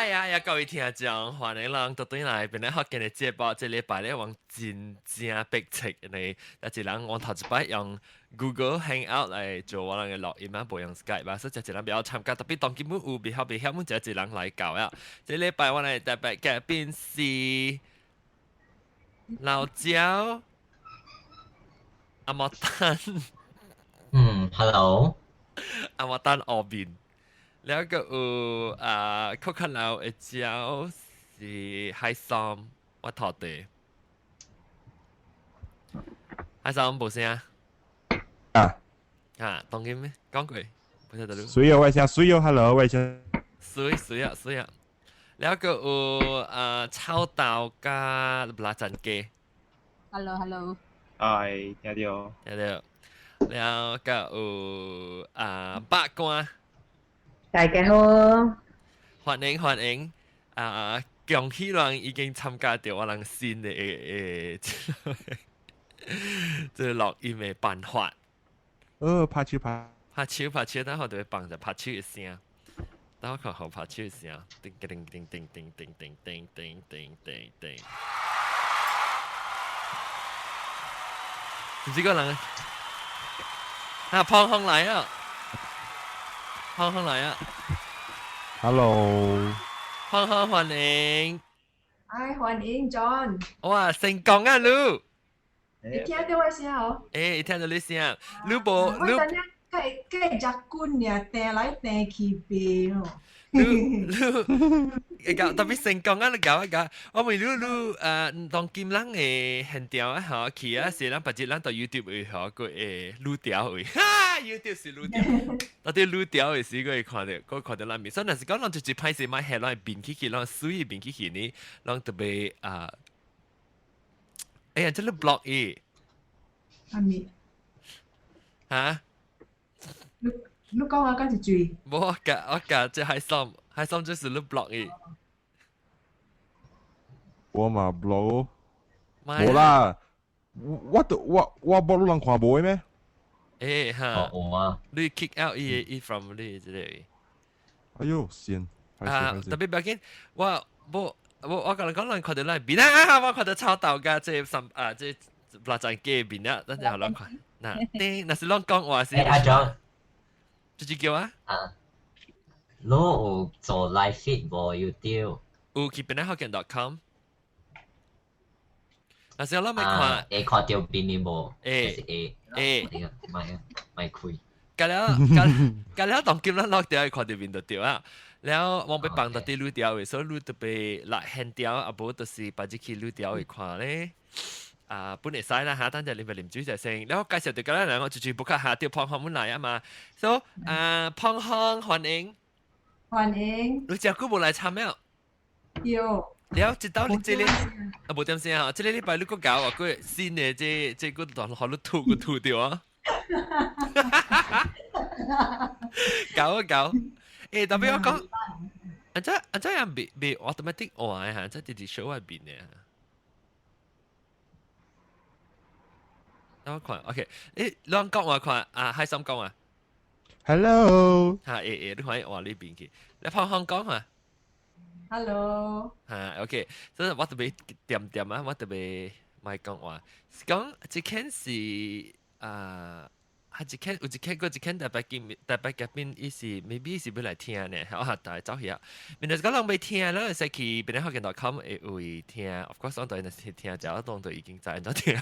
呀呀！各位聽眾，歡迎人到轉來變來福建的節目。這禮拜咧，我真正逼切呢，一個人我頭一擺用 Google Hangout 來做我人的錄音啊，無用 Skype 啊，所以這一人比較參加。特別當今本有袂曉袂曉，阮這一人來搞啊。這禮拜我來特別嘉賓是老焦阿莫丹。嗯，Hello。阿莫丹後面。了個有啊，較較老的鳥是海參，我頭地。海參無聲。啊。啊，當今咩？講過，不曉得你。水哦，我聲水哦，Hello，我聲。水水啊水啊！了個有啊，臭豆佮蜊仔雞。 Hello，Hello。哎，聽到。聽到。了個有啊，八官。大家好，歡迎歡迎！啊，恭喜人已經參加到我人新的這錄音的辦法。哦，拍手拍，拍手拍手，等下就會放一拍手的聲。等我看好拍手的聲，叮叮叮叮叮叮叮叮叮叮叮叮。是這個人啊，胖胖來啊！胖胖來啊！Hello，胖胖歡迎！哎，歡迎 John！哇，成功啊，你！你聽到我聲哦？欸，聽到你聲，你無你？我等下計計食棍爾，掟來掟去袂哦。你你，搞特別成功啊！你搞一搞，我問你你當今人的現場啊，吼去啊，是咱別日咱到 YouTube 會吼個會愈調位，哈，YouTube 是愈調，到底愈調的時，閣會看著，閣看著咱面。所以若是講咱就是歹勢莫下咱面起去，咱水面起去呢，咱特別啊，哎呀，這個 block 伊，阿咪，哈？你你講我講一句。無，我教我教這海參，海參就是你 block 伊。我嘛 block，無啦，我都我我 block 你人看無的咩？欸哈，有啊，你 kick out 伊伊 from 你這個。哎喲，先。啊，特別不要緊，我無我我共你講，咱看著咱面啊，我看著臭豆佮這三啊這蜊仔雞面啊，等陣予咱看。嗱，你若是攏講話是。欸，阿 John。就是叫啊。啊。你有做 live feed 無 YouTube？有去邊個福建 .com。若是我諗咪看，會看著面的無？會會。會。莫莫開。隔了隔隔了，當今咱落掉，看著面就對啊。了我欲放到佇愈調的，所以你特別落現調，啊無就是別日去愈調會看咧。啊，本會使啦嚇，等陣你咪啉水就先。了我介紹著個人，我就是不較下掉胖胖們來啊嘛。所以啊，胖胖歡迎。歡迎。你真久無來參了？有。了，一到你這裡啊，無點聲啊，這個禮拜你閣搞啊，閣新的這這個段，予你吐閣吐著啊。搞啊搞！欸，特別我講，啊這啊這樣袂袂 automatic 換的哈，這直直 show 我面的。等我看，OK，欸，你講我看啊，海參講啊。 Hello。哈，欸欸，你看伊換呢邊去，你胖胖講啊。 Hello。哈，OK，所以我特別點點啊，我特別莫講話，是講這件是啊。啊，一間有一間，閣一間特別見特別嘉賓，伊是 maybe 是欲來聽呢，我大走去啊。面就是講人欲聽，咱會使去邊個福建 .com 會有聽，of course 我當然是聽，食當就已經知按怎聽。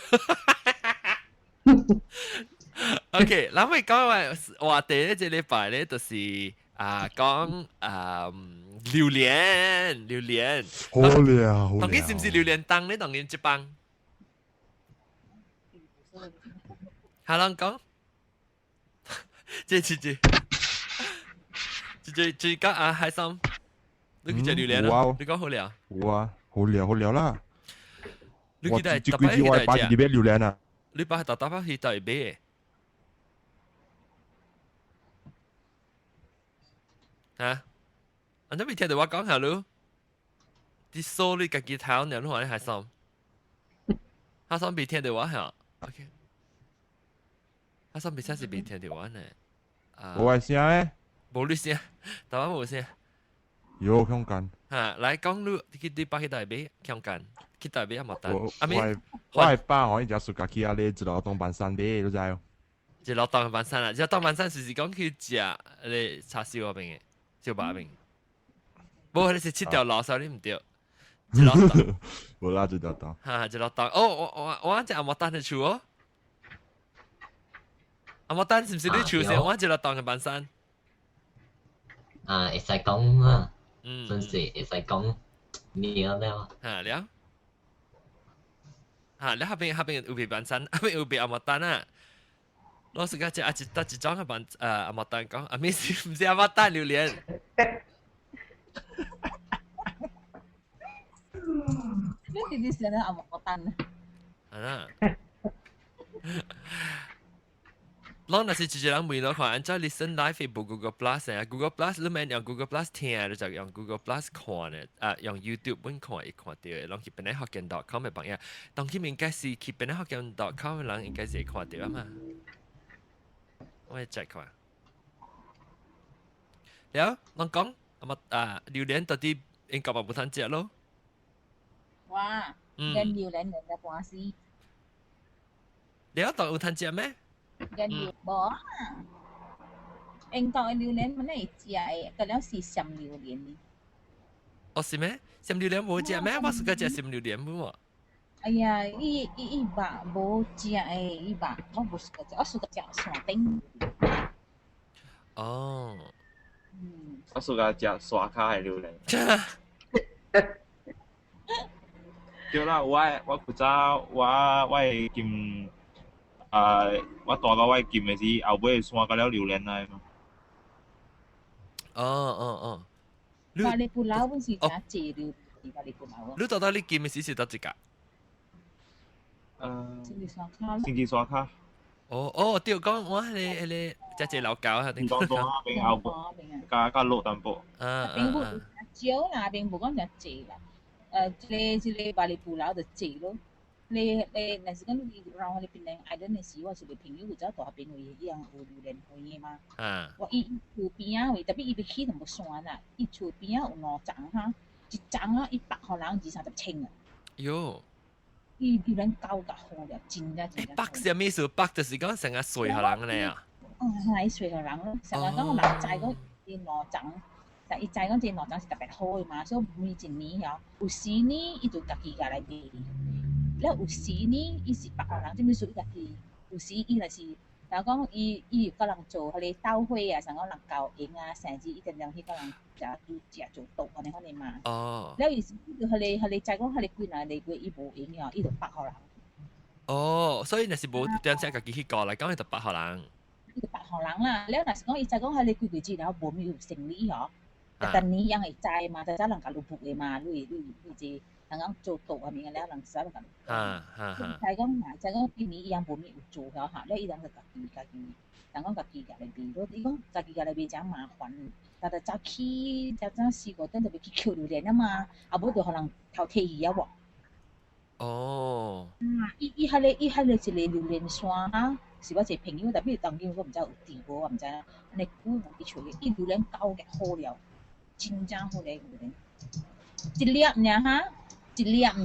OK，咱欲講話話題咧，這禮拜咧就是啊講啊榴蓮，榴蓮。好料，當今是毋是榴蓮檔咧？當今這幫。哈，人講。這這這，這這這講啊，海參，你去食榴蓮啊？你講好料？有啊，好料好料啦。你記得這幾次我擺佇買榴蓮啊？你擺大大包去佗買？哈？啊，你未聽著我講下囉？你掃你家己頭，你看你海參，海參未聽著我嚇？OK。海參未聲是未聽著我呢。無愛聲咧？無你聲，台灣無聲。有香港。嚇，來講你去對北去大買香港，去大買紅毛丹。阿咪，我係爸可以食暑假去啊！你一路東板山買，你知哦？一路東板山啊！一路東板山就是講去食你叉燒嗰邊嘅，燒肉邊。無，你是七條路，所以你毋對。一路東。無啦，一路東。哈，一路東。哦，我食紅毛丹的厝哦。紅毛丹是毋是你厝先？我一路東嘅板山。啊，會使講啊，真是會使講名了。嚇了。嚇，你下邊有別板山，下邊有別紅毛丹啊。老實講，只一得一種嘅板紅毛丹講，啊，咩是毋是紅毛丹榴蓮？你直接寫紅毛丹啊！攏若是一個人問我看，按怎 listen live 無 Google Plus 啊？Google Plus 你免用 Google Plus 聽，你就用 Google Plus 看咧。啊，用 YouTube 本看會看著的，攏去邊個福建 .com 的朋友，當今應該是去邊個福建 .com 的人應該是會看著啊嘛。我會 check 看。了，攏講啊啊，榴蓮到底應該嘛無通食咯？哇！連榴蓮兩個半死。了，當有通食咩？人無啊，英國的榴蓮本來會食的，個了是鹹榴蓮的。哦，是咩？鹹榴蓮無食咩？我是個食鹹榴蓮無。哎呀，伊肉無食的，伊肉我無喜歡食，我喜歡食山頂。哦。我喜歡食沙卡的榴蓮。對啦，我古早我會禁。啊！我大到我禁的時，後尾山甲了榴蓮來嘛。哦哦哦。巴厘布老本是誠濟榴蓮，巴厘布老。你到底你禁的時是佗一個？星期山卡。星期山卡。哦哦，對，講我彼個遮濟老狗啊，頂當當邊後加落淡薄。啊並無少啦，並無講誠濟啦。這個巴厘布老就濟咯。你若是講你讓我哋檳城愛恁的時，我是個朋友有走大邊位，伊人有榴蓮花的嘛。啊！我伊厝邊仔位，特別伊欲起淡薄山啦，伊厝邊仔有兩層哈，一層啊伊百予人二三十千啊。喲！伊榴蓮高甲好了，真正真正。百是啥物意思？百就是講成個稅予人咧啊。嗯，係稅予人咯，成個講人知講伊兩層，但伊知講這兩層是特別好的嘛，所以每一年吼，有時呢，伊就家己共來賣。了有時呢，伊是別個人，這物事伊家己。有時伊若是，若講伊有佮人做彼個鬥伙啊，啥講人交用啊，甚至伊定定去佮人食食做賭按呢款的嘛。哦。了伊是彼個知講彼個幾若個月伊無閒哦，伊就別予人。哦，所以若是無點只家己去過來，講伊就別予人。伊就別予人啦。了若是講伊知講彼個幾月之後無物有生理吼，逐逐年人會知嘛，知人共你付的嘛，你這。人講做賭啊，物件了，人啥都共。啊啊啊！知講嘛，知講今年伊人無物有做曉哈，了伊人就家己，人講家己共來賣，伊講家己共來賣誠麻煩，逐逐早起早早四五點就欲去抾榴蓮啊嘛，啊無就予人偷提去啊無。哦。啊！伊彼個一個榴蓮山哈，是我一個朋友，特別當今我毋知有佇無，我毋知啦。按呢久無去揣，伊榴蓮高個好了，真正好咧榴蓮，一粒爾哈。一粒爾，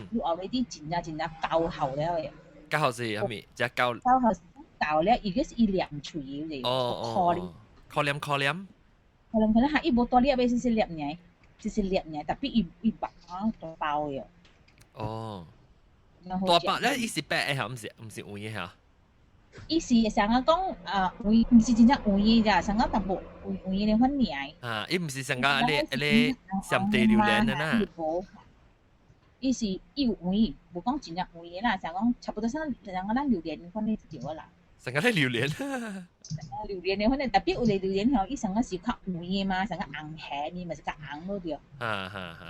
你後尾啲真正真正厚厚了的。夠厚是啥物？只夠。夠厚是夠了，伊個是伊黏喙的，哦哦。可黏可黏。可能可能哈，伊無大粒的，細細粒爾，細細粒爾，特別伊肉啊大包的。哦。大包咧，伊是白的，毋是黃的哈？伊是上個講啊，黃，毋是真正黃的咋，上個淡薄黃黃的款爾。啊，伊毋是上個彼個上地榴蓮的呐。伊是伊有黃，無講真正黃的啦，像講差不多像像個咱榴蓮款的就對啦。上個咧榴蓮。榴蓮的款的，特別有個榴蓮吼，伊上個是較黃的嘛，上個紅霞呢嘛是較紅咯對。哈哈哈。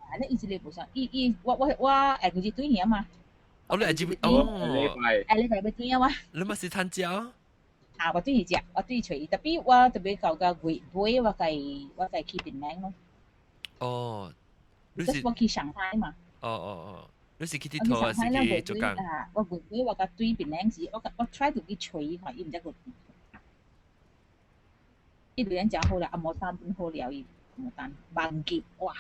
啊，你伊這個無像，伊我下個月轉去嘛。哦，你下個哦。下禮拜欲轉啊我。你嘛是趁食？啊，我轉去食，我轉去揣伊，特別我特別到到月尾，我共去檳城咯。哦。我去上海嘛。哦哦哦，你是去佚佗還是去做工？啊，我月尾我共對檳城時，我 try to 去揣伊看，伊毋知閣。伊榴蓮誠好啦，紅毛丹本好料伊，冇單忘記哇！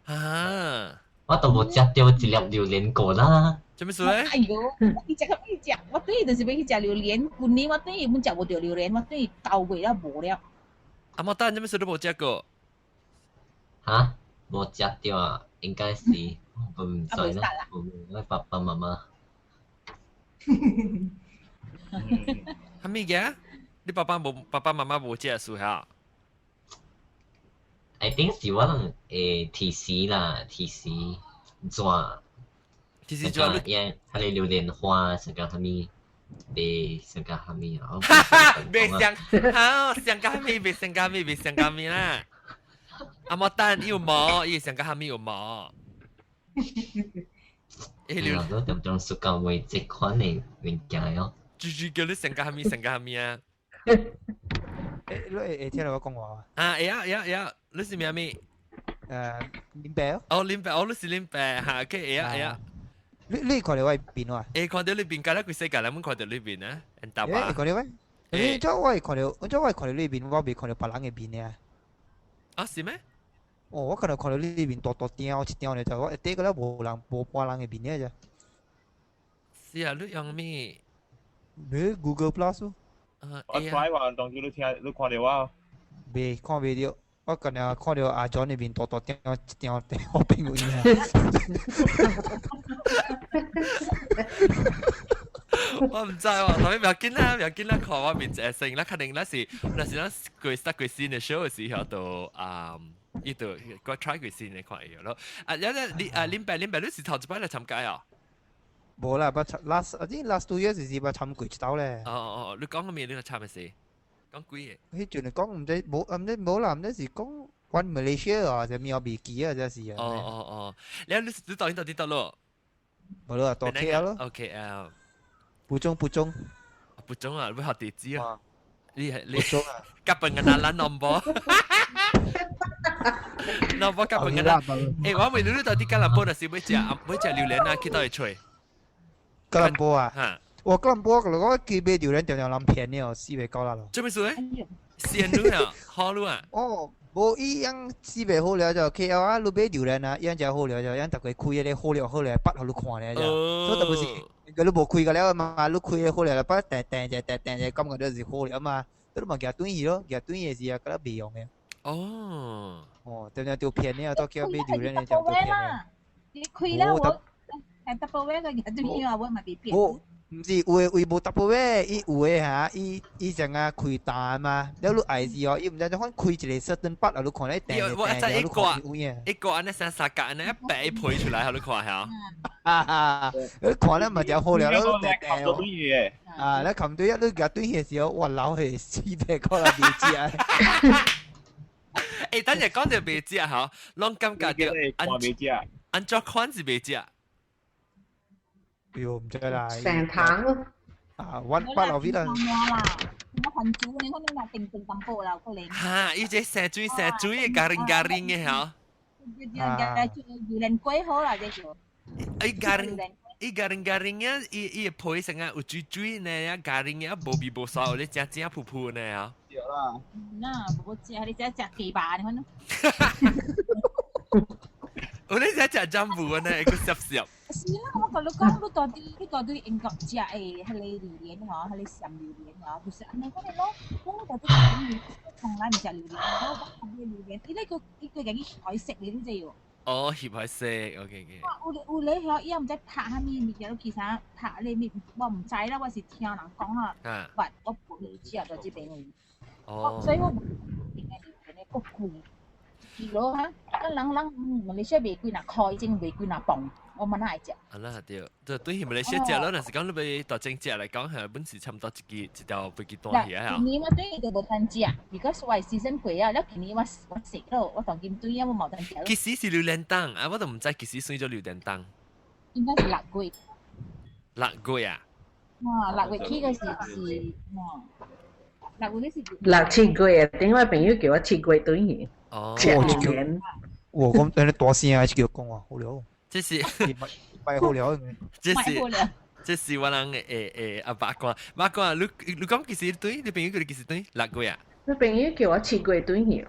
啊！我都無食著一粒榴蓮果啦。做咩事咧？哎喲，我去食個去食，我對就是欲去食榴蓮。舊年我對本食無著榴蓮，我對九月了無了。阿莫蛋，做咩事都無食過？嚇，無食著啊，應該是我毋知啦，我我爸爸媽媽。啥物嘅？你爸爸無爸爸媽媽無食數下？ I think 是我人會提示啦，提示紙。提示紙。伊彼个榴蓮花，啥個啥物，袂啥個啥物啊？袂相，好相加物，袂相加物，袂相加物啦。阿莫蛋伊有毛，伊相加啥物有毛。欸，你都點鐘暑假會這款的物件喲？豬豬叫你相加啥物，相加啥物啊？欸，你會聽到我講話？啊，會啊會啊會啊，你是咩物？林伯。哦，林伯，哦，你是林伯哈，OK，會啊會啊。你看著我面哇？會看著你面，敢若規世界人攏看著你面啊，因搭吧。會看著我？你做我會看著，我做我會看著你面，我袂看著別人的面爾。啊，是咩？哦，我可能看著你面大大張一張咧，就我一底個了無人無半人的面爾啫。是啊，你用咩？你 Google Plus 我 try 話當初你聽你看著我。袂看袂著，我今日看著阿 John 的面大大張一張，我朋友爾。我毋知喎，特別不要緊啦，不要緊啦，看我面一成，咱肯定咱是，若是咱過 start 過新的 show 的時候，就啊，伊就我 try 過新的看會咯。啊，有咧你啊，林伯林伯，你是頭一擺來參加啊？無啦，捌 last，I think last 2 years 是捌參過一道咧。哦哦，你講個咩？你來參的是？講幾個？彼陣講毋知無，毋知無啦，毋知是講阮 Malaysia 啊，啥物我袂記啊，這是啊。哦哦哦，你到底佇佗？無啦，佇 KL 咯。 KL。蒲種蒲種。蒲種啊，欲學地址啊？你係你。蒲種啊？夾飯個那咱 number。number 夾飯個那。欸，我問你，你到底吉隆坡若是欲食欲食榴蓮啊？去佗位揣？吉隆坡啊？我吉隆坡，我記買榴蓮常常人騙你哦，死袂夠啦咯。做咩事咧？鮮女啊，好女啊。哦，無伊樣死袂好了就 KL 啊，你買榴蓮啊，伊樣誠好了就，樣逐個開彼個好料好料，捌予你看咧就。所以特別是，你無開個了嘛，你開個好料，捌掟掟者掟掟者，感覺就是好料嘛。你嘛舉轉去咯，舉轉去的時啊，覺得袂用的。哦。哦，常常著騙你啊，到叫買榴蓮的常著騙你。你開了我，係 Tupperware 個舉轉去啊，我嘛被騙。無，毋是有的位無 Tupperware，伊有的哈，伊伊成啊開單嘛，了你愛是哦，伊毋知怎款開一個 certain part 啊，你看咧訂我知一個一個按呢三三格按呢一白配出來，予你看下。哈哈，你看咧嘛誠好了，你訂訂哦。啊，你冚對一你舉對的時候，哇老係死白個啦，袂食。欸，等陣講著袂食吼，攏感覺著按怎款是袂食？喲，毋知啦。成糖咯。啊，one part of it 啦。我番薯呢，可能若定定淡薄啦，可能。哈，伊這生水生水的garing garing 的吼。啊。榴蓮粿好啦，這叫。伊 garing 伊 garing garing 的，伊伊的皮成啊有水水呢，啊 garing 的啊無味無臊，有咧食正噗噗呢啊。對啦。那無食，你食食雞肉，你看。有咧食食jambu 呢，會閣澀澀。是啦，我共你講，你到底英國食的彼个榴蓮吼，彼个鹹榴蓮吼，就是按呢款的咯。我到底從來毋食榴蓮，我講榴蓮，伊咧個伊個共伊翕開食的，你知無？哦，翕開食，OK OK。有咧吼，伊也毋知拍啥物物件，去啥拍咧物，我毋知啦，我是聽人講啊。啊。我無食到這邊位。哦。所以我應該榴蓮的閣貴。一キ哈，咱人人馬來西亞賣幾若箍，以前賣幾若磅，我嘛哪會食。啊，那對，就對馬來西亞食咯，若是講你欲大正食來講，係本是差不多一支一條飛機單去啊。今年我對就無通食，because 我的 season 過啊，了今年我食咯，我當今對啊，我無通食。幾時是榴蓮檔啊？我都毋知幾時算做榴蓮檔。應該是6月。6月啊？哇，6月起個時是，哇，6月嗰時。6、7月啊！頂我朋友叫我7月轉去。哦，食榴蓮。哇！講等你大聲啊，叫講話好了。這是咪好了。這是這是我人誒阿八卦八卦，你你講幾時轉？你朋友叫你幾時轉？6月啊？你朋友叫我7月轉去。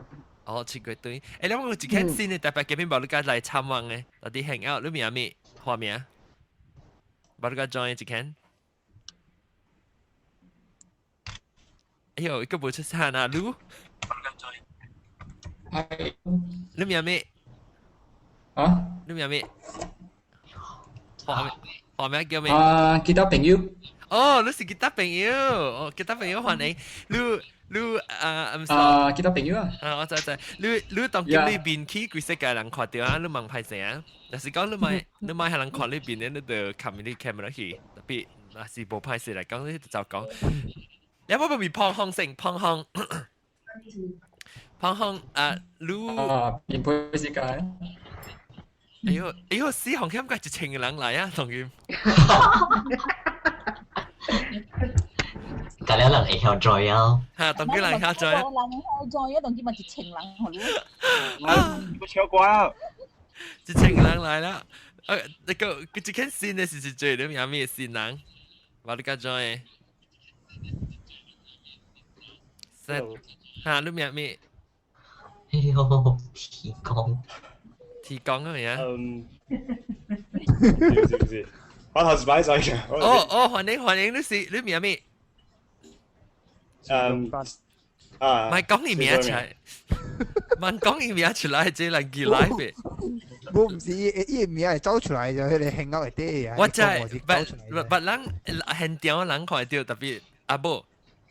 哦，7月對。誒，你我有一間新的特別嘉賓，無你家來參訪嘅，到底 hang out，你名咩？花名？無你家 join 一間。哎呦，一個無出聲啊，你？係。你名咩？啊？你名咩？花名花名叫咩？啊，吉他朋友。哦，你是吉他朋友，哦，吉他朋友歡迎你。你啊，唔啊，吉他朋友啊。啊，我知知，你當今你面去規世界人看到啊，你問歹勢啊？若是講你莫予人看你面咧，你就冚你 camera 去，特別若是無歹勢來講，你就講。你可唔可以胖紅先？胖紅，胖紅啊，你啊，面配世界。哎呦哎呦，死紅險解一千個人來啊，當今。隔了人會曉載啊！嚇，當今人會曉載。人會曉載啊，當今嘛一千人，予你。我超過啊！一千個人來啦！那個佢這間新的是是最你名咩新人？我你敢載？嚇，你名咩？哎呦，提供。提供啊咩啊？嗯，唔是唔是，我頭先擺上嘅。哦哦，歡迎歡迎，你是你名咩？嗯啊，唔係講你名出來，唔係講你名出來，這人記來嘅。我唔是伊伊名係走出來就彼個興歐會底啊。我知，不不人現場人看到特別啊無，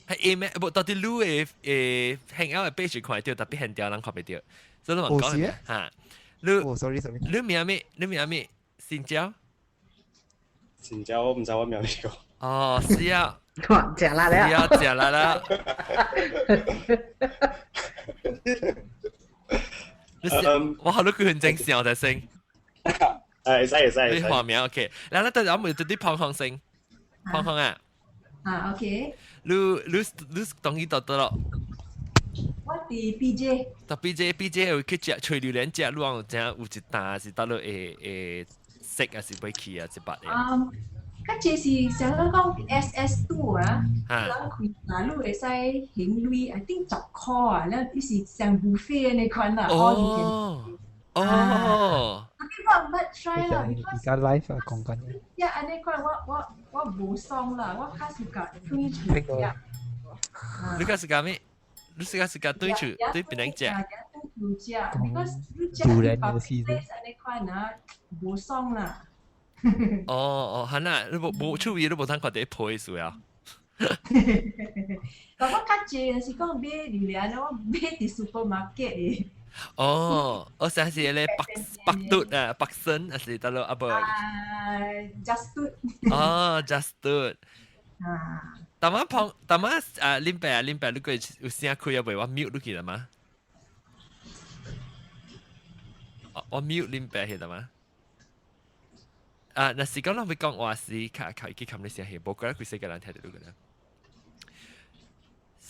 係咩？無到底你的誒興歐的 page 看到，特別現場人看袂到，所以我講嚇。你，sorry sorry，你名咩？你名咩？新椒。新椒，我毋知我名咩個。哦，是啊。哇，食啦了！是啊，食啦啦。我好你佢很正笑才先。會使會使。你畫面 OK，然後等陣我們就啲胖胖先，胖胖啊。啊 OK。你你你當伊到得咯。我佇 PJ。到 PJ PJ 會去食吹榴蓮食，你有知影有一單是倒落會會食還是欲去啊？一百個。較濟是啥人講 SS2 啊，人開啊，你會使還鐳，I think 10箍啊，了伊是像 buffet 按呢款啦。哦哦。我毋捌 try 啦，而家 live 啊講緊。呀，按呢款我我我無爽啦，我較 suka 對厝食。你較 suka 咩？你較 suka 對厝對邊個食？對厝食，because 你食 public place 按呢款啊，無爽啦。哦哦，係啦，你無無厝邊你無通看到皮數啊。但我較濟是講買榴蓮，我買佇 supermarket 的。哦，我上次咧北北嘟啊，北森還是得咯啊不？啊，just do。哦，just do。啊。但我碰，但我啊，林伯啊，林伯，你個有聲開啊未？我 mute 落去啦嘛。我 mute 林伯去啦嘛。啊，若是講咱欲講話是較較去冚你聲戲，無怪得規世界人聽著你個啦。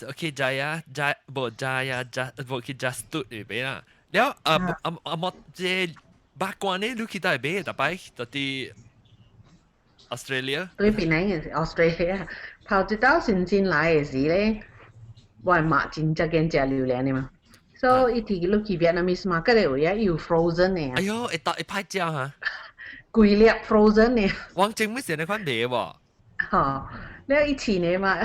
OK，Jaya Jaya 無 Jaya Just 無去 Just Do 去買啦。了啊啊啊！莫這八關呢？你去佗買？逐擺到佇 Australia？對檳城的 Australia，頭一道新進來的時咧，我媽真正見食榴蓮的嘛。所以伊佇你去 Vietnamese market 的位啊，伊有 frozen 的。哎喲，會會歹食哈！規粒 frozen 的。王正妹是那款賣無？吼，了伊飼呢嘛，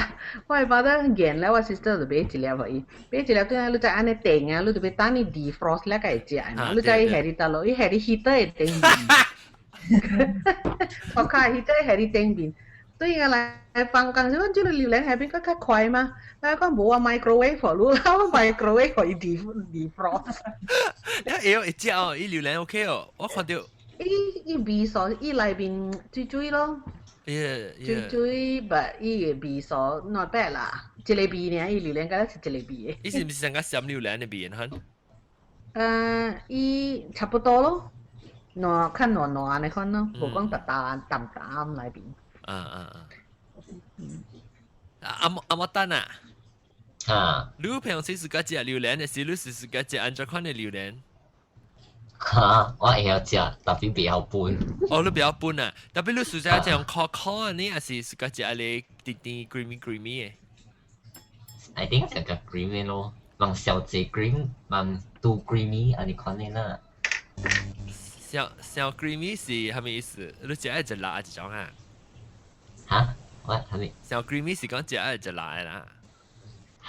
我的爸爸驗了，我 sister 就買一粒予伊，買一粒轉來你知按呢定啊，你就欲等伊 defrost 了才會食的嘛，你知伊下佇佗落，伊下佇 heater 的頂面，我靠，heater 下佇頂面，對啊來放工時，阮這个榴蓮下邊閣較快嘛，來講無啊 microwave 予你，我 microwave 予伊 defrost。你會會食哦，伊榴蓮 OK 哦，我看著。伊伊味素，伊內面水水咯。水水，but 伊的味素 not bad 啦，一个味爾，伊榴蓮敢若是一个味的。伊是毋是像個鹹榴蓮的味哈？伊差不多咯，軟較軟軟的款咯，無講淡淡淡淡內面。啊啊啊！阿阿莫丹啊，啊，你平時自家食榴蓮的是你是自家食按怎款的榴蓮？哈，我會曉食，但係袂曉分。哦，你袂曉分啊？特別你自家食用烤烤呢，還是自家食咧甜甜 creamy creamy 的？I think 食個 creamy 咯。望小濟 cream，望 too creamy 按呢款的啦。小小 creamy 是蝦米意思？你食愛一辣一種啊？嚇？喂，蝦米？小 creamy 是講食愛一辣的啦。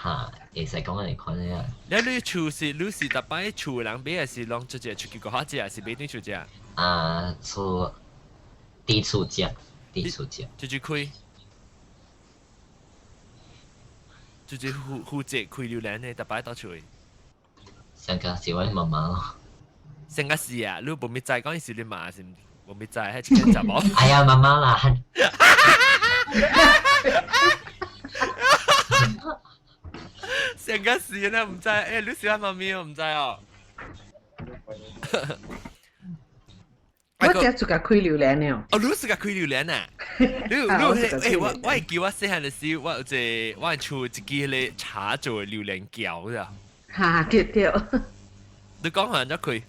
嚇，會使講按呢款的啊。你厝是你是逐擺厝的人買，還是攏直接出去閣較食，還是買轉厝食？啊，厝佇厝食，佇厝食。直接開，直接負負責開榴蓮的，逐擺到厝。上個是阮媽媽咯。上個是啊，你無咪知講伊是你媽是無咪知，彼一間查某。哎呀，媽媽啦。上個是呢，毋知，欸，你是阮媽咪，我毋知哦。我只自家開榴蓮了。哦，你自家開榴蓮啊？你你欸，我我會記我細漢的時，我有一個我厝一支彼个茶做的榴蓮膠咋。哈，對對。你講下按怎開？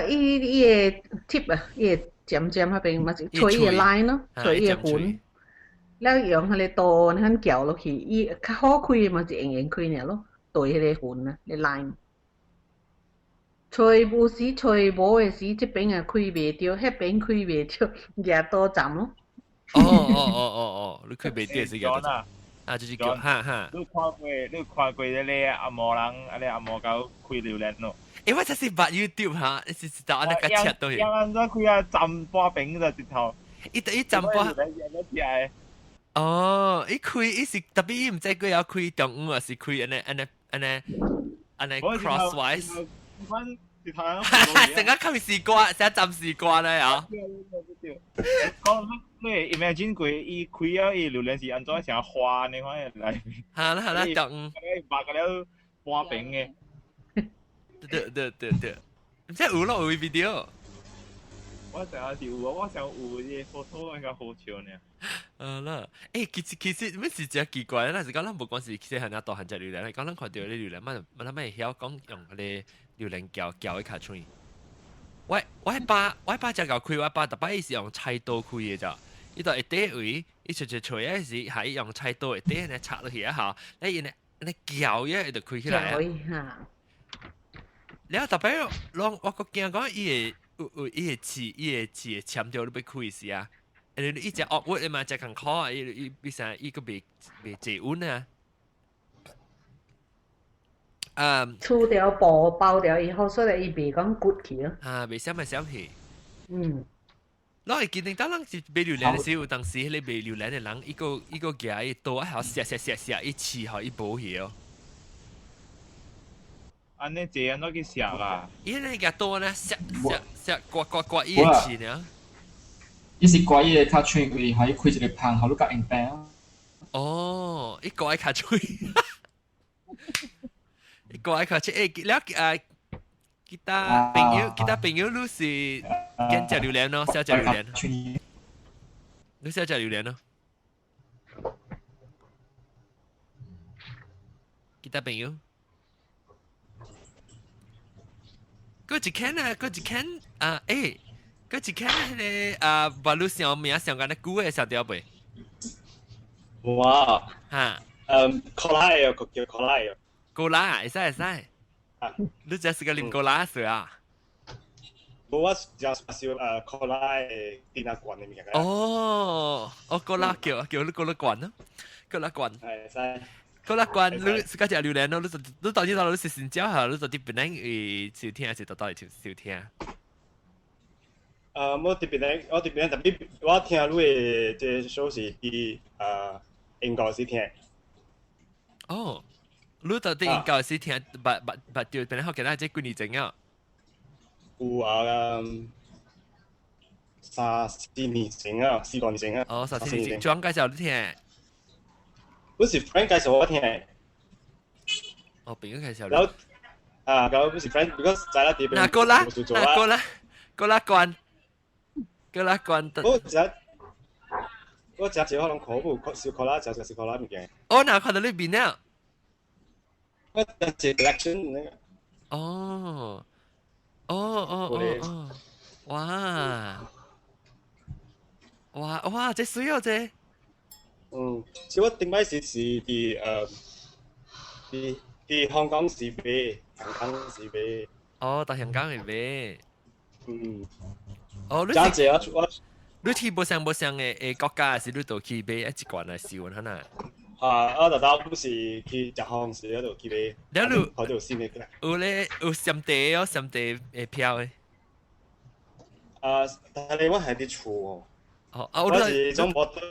伊伊個 tip 啊，伊個尖尖彼邊嘛是揣伊個 line 咯，揣伊個痕，了用彼個刀按絞落去，伊較好開嘛是用用開爾咯，對彼個痕啊，個 line。揣有時揣無的時，這邊也開袂著，彼邊開袂著，舉刀斬咯。哦哦哦哦哦，你開袂著是舉刀。啊，就是叫哈哈。你看過，你看過彼个阿毛人，啊個阿毛狗開榴蓮咯？欸，我這是捌 YouTube 哈，是是就按呢個切都是。按怎開啊？斬半邊就直頭。伊伊斬半。哦，伊開伊是特別伊毋知佢要開中央，還是開按呢按呢按呢按呢 crosswise。成個開絲瓜，成個斬絲瓜咧啊！講你 imagine 過伊開啊，伊榴蓮是按怎成花呢款來？哈啦哈啦，中。白個了半邊的。對對對對，毋知有咯有 video。我知影是有，我想有這個 photo 應該好笑呢。啊啦，欸，其實其實欲是誠奇怪，若是講咱無管是細漢啊大漢食榴蓮，講咱看著咧榴蓮，嘛嘛咱會曉講用彼个榴蓮撬撬去較喙。我我爸我爸誠𠢕開，我爸逐擺伊是用菜刀開的咋，伊就會底位，伊切切喙的時，還用菜刀會底按呢插落去啊吼，咧伊按呢按呢撬伊，伊就開起來啊。了逐擺攏我閣驚講伊會有有伊會刺，伊會刺會攕著你欲開時啊。因為伊誠惡屈的嘛，誠艱苦啊！伊伊比啥伊閣袂袂坐穩啊。嗯。除掉布包掉以後，所以伊袂講骨去咯。啊，袂閃來閃去。嗯。我會記得當人是買榴蓮的時，有當時彼个賣榴蓮的人，伊閣伊閣舉伊刀啊，曉削削削削，伊刺予伊無去哦。按呢這按怎去削啊？伊那個刀呢，削削削，刮刮刮伊會刺呢。伊是刮伊个跤喙位，予伊開一個縫，予你較用病。哦，伊刮伊跤喙，伊刮伊跤喙。欸，了啊，其他朋友，其他朋友，你是揀食榴蓮咯，少食榴蓮。你少食榴蓮咯？其他朋友，閣一間啊，閣一間啊，欸。閣一間彼个啊，無你想名想甲咧久的想著未？無啊。哈。嗯，可拉的哦，叫可拉的。高拉會使會使。啊。你這是個啉高拉水啊？無，我食少可拉的甜仔罐的物件。哦，哦，高拉叫叫你高拉罐咯，高拉罐。會使。高拉罐，你自家食榴蓮咯，你你到底到你是新椒哈？你到底本來會收聽還是到底收聽？啊，我佇邊我佇邊特別，我聽你的這個 show 是佇啊英國時聽。哦，你到底英國時聽，捌捌捌著邊個福建這幾年前啊？有啊，三四年前啊，四五年前啊。哦，三四年前，怎介紹你聽？我是 friend 介紹我聽。哦，朋友介紹。然後啊，然後不是 friend，because 在那佇邊。哪個啦？哪個啦？個啦關。閣來關得。我食，我食一可能苦無，燒苦啦，食食燒苦啦物件。哦，哪看到你面了？我食一 collection 那個。哦，哦哦哦哦，哇，哇哇，這媠哦這。嗯，其實我頂擺時是佇佇香港是買，香港是買。哦，到香港係買。嗯。哦，你真濟啊！我你去無相無相的國家，是你都去買一罐來試下呐？啊！我特頭不是去食方時，我就去買。了你好就新的過來。有咧有閃地哦，閃地會飄的。啊！但係我係佇厝哦。哦，啊，我是種摩托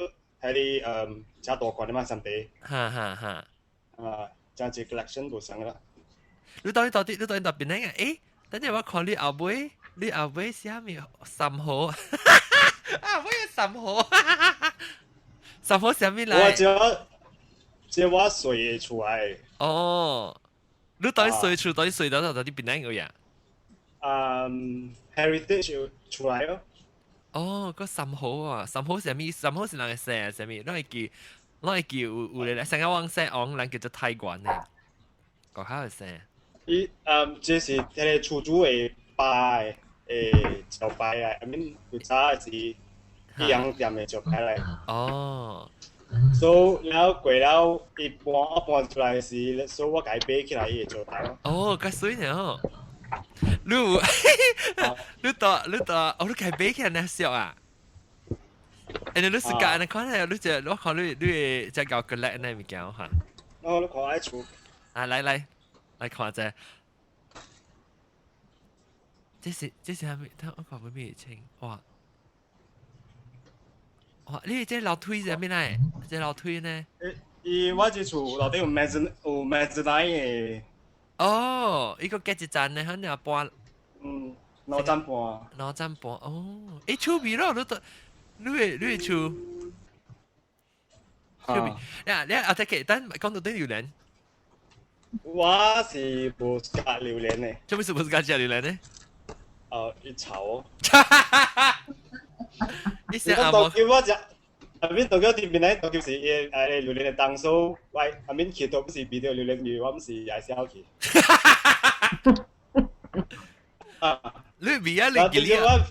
係佇誠大罐的嘛，閃地。哈哈哈。啊，真濟 collection 無相啦。你到底到底你到底到邊個？誒，等陣我看你後尾，你後尾寫咩三號？啊，我有三號，三號寫咩來？我這我睡厝來。哦，你到底睡厝，到底睡到到底邊個呀？嗯，Heritage 厝來咯。哦，個三號啊，三號是咩？三號是人嘅姓，啥物？咱會記，咱會記有有咧，成個往姓王，人叫做泰國呢，國口嘅姓。伊嗯，這是迄個厝主的爸的招牌啊，I mean 古早是伊樣店的招牌來。哦。所以了過了，伊搬我搬出來時，所以我共伊買起來伊的招牌咯。哦，較媠呢哦。你有你到你到，哦，你共伊買起來呢俗啊？欸，你是教你看下，你這我看你你會這搞個叻呢物件哈？哦，你看愛厝。啊，來來來看者。這是啥物？等我看欲咩清？哇！哇！你這樓梯是啥物來？這樓梯呢？伊我這厝樓頂有 mezzanine 有 mezzanine 的。哦，伊個加一層呢，可能半。嗯，兩層半。兩層半哦，欸，趣味咯，你都你的厝。趣味。呀，你阿睇等講到啲榴蓮。我是無食榴蓮的。做咩事無食榴蓮呢？哦，伊臭。你食阿無？叫我食，I mean 到叫佇邊咧，到叫是伊榴蓮的當數，我 I mean 去到不是聞著榴蓮味，我毋是也痟去。啊！你味啊？你記啊？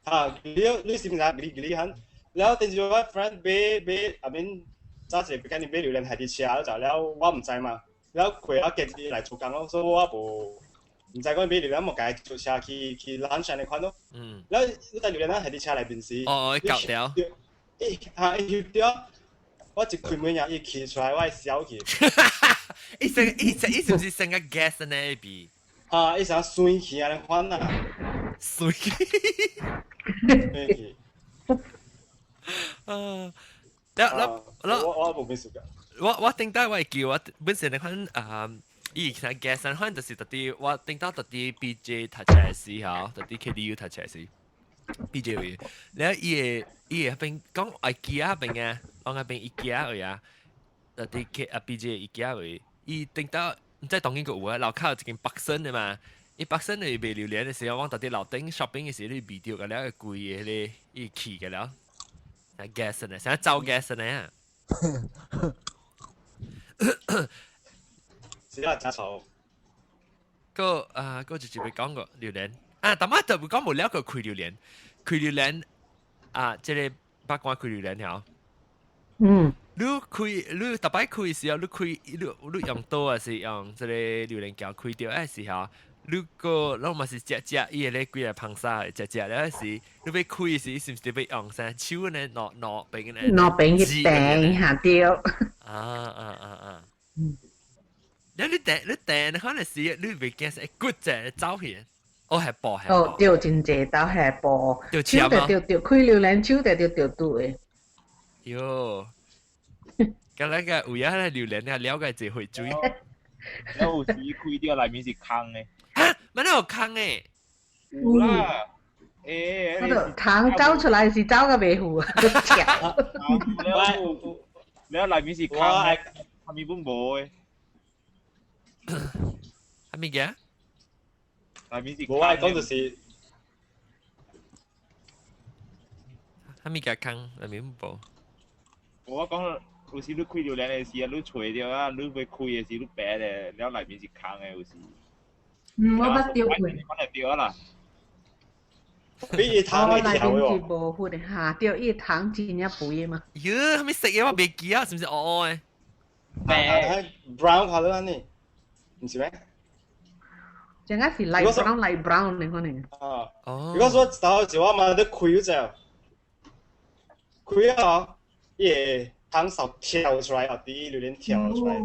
啊！你是毋是記記漢？了後時我 friend 買買，I mean 早一個別買榴蓮係佇車就了，我毋知嘛。了過了隔日來做工咯，所以我無。毋知講買榴蓮，無共伊坐車去去 lunch 按呢款咯。了你知榴蓮係佇車內面時。哦，伊攪掉。伊哈伊翕著，我一開門呀，伊氣出來，我會痟去。伊成伊成伊是毋是成個 gas 呢？味？哈，伊成酸氣按呢款啊。酸氣。酸氣。啊！了了了，我無咩事㗎。我頂擺我會記我本身那款啊。伊其實 gas 可能就是特啲，我頂到特啲 BJ 讀冊時候，特啲 KDU 讀冊時，BJ 位，了伊會彼邊講 IKEA 邊啊，講那邊 IKEA 位啊，特啲 K 啊 BJ IKEA 位，伊頂到毋知當然個有啊，樓跤有一間 Parkson 的嘛，伊 Parkson 的賣榴蓮的時候，我特啲樓頂 shopping 的時，你聞著個了規個彼個伊氣個了，啊 gas 呢，啥走 gas 呢？是啊，真臭。個啊，個就是會講個榴蓮啊，但係就會講無了個開榴蓮，開榴蓮啊，這個八卦開榴蓮曉。嗯。你開你逐擺開的時候，你開你用刀還是用這個榴蓮撬開著的時候，你個攏嘛是食食伊個咧幾個芳沙食食了時，你欲開時，是毋是欲用啥手呢？兩兩邊呢？兩邊去掟下對。啊啊啊啊！嗯。你掟你掟，可能是你袂驚是骨折走去，哦係薄係哦，對，真濟都係薄，手就對對，開榴蓮手就對對對的。喲，咁那個有影咧榴蓮啊，了解一回水。有時開掉內面是空的。哈，哪有空的？有啦。欸，嗰度糖走出來是走個袂赴啊，了了內面是空的，下面本無的。啥物嘅？內面是無我講就是啥物嘅空，內面無。我講有時你開榴蓮的時啊，你揣著啊，你欲開的時你白咧，了內面是空的有時。嗯，我捌著過。可能對啦。比伊糖會內面調是喎。無糊的，嚇對，伊糖真正肥的嘛。喲，啥物色的我袂記啊，是毋是黑黑的？係 brown colour 呢？唔是咩？正個是 light brown light brown 你可能。啊。哦。如果說到時我嘛都開咗，開啊，伊會湯手跳出來，哦，啲榴蓮跳出來。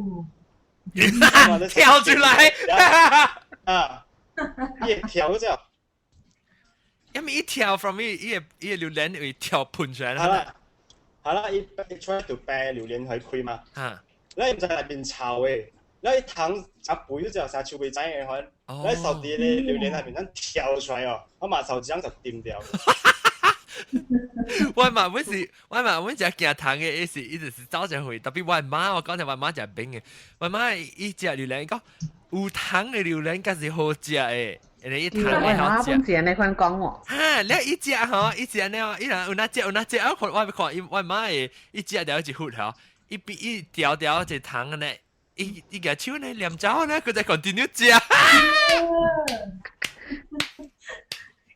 跳出來。啊！伊會跳咗。因為一跳 from 伊伊個伊個榴蓮會跳噴出來。係啦，係啦，伊伊 try to 掰榴蓮去開嘛。嚇！你毋知內面臭的，你湯一杯就成手袂知的款，你手佇咧榴蓮內面咱跳出來哦，我嘛手指就掂掉。我嘛，我是我嘛，我食驚糖的，伊是伊就是走一回，特別我媽，我講者我媽食冰的，我媽伊食榴蓮講有糖的榴蓮才是好食的。你一糖會好食。我媽本是按呢款講喎。哈，你一食吼，一食呢，伊人有哪食有哪食，我看我看伊我媽會一食掉一忽吼，一比一條條一糖呢，伊伊舉手呢念走呢，佢再 continue 食。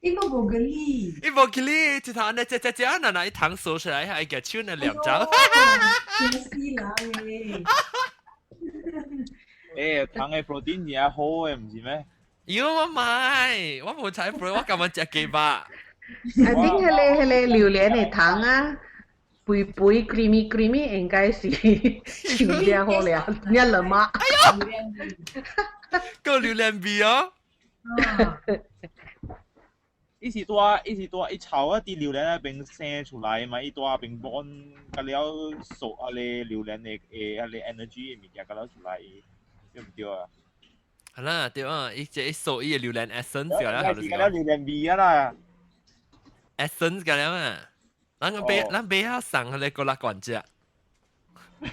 伊個無吉利，伊無吉利，一頭呢食食食，嗱嗱伊糖掃出來，伊舉手呢念走。嚇死人嘞！欸，糖的 protein 也好的，毋是咩？妖我買，我無採 protein，我今日食雞肉。啊，頂彼個彼個榴蓮的糖啊，肥肥 creamy creamy 應該是上正好了，你了嗎？哎呦，夠榴蓮味哦！伊是帶，伊是帶，伊炒啊啲榴蓮那邊生出來嘛，伊帶邊搬甲了索啊個榴蓮的誒啊個 energy 的物件甲了出來，對毋對啊？係啦，對啊，伊這索伊的榴蓮 essence 啦，係是甲了榴蓮味啊啦，essence 甲了啊，咱個買咱買啊送彼個高力罐食。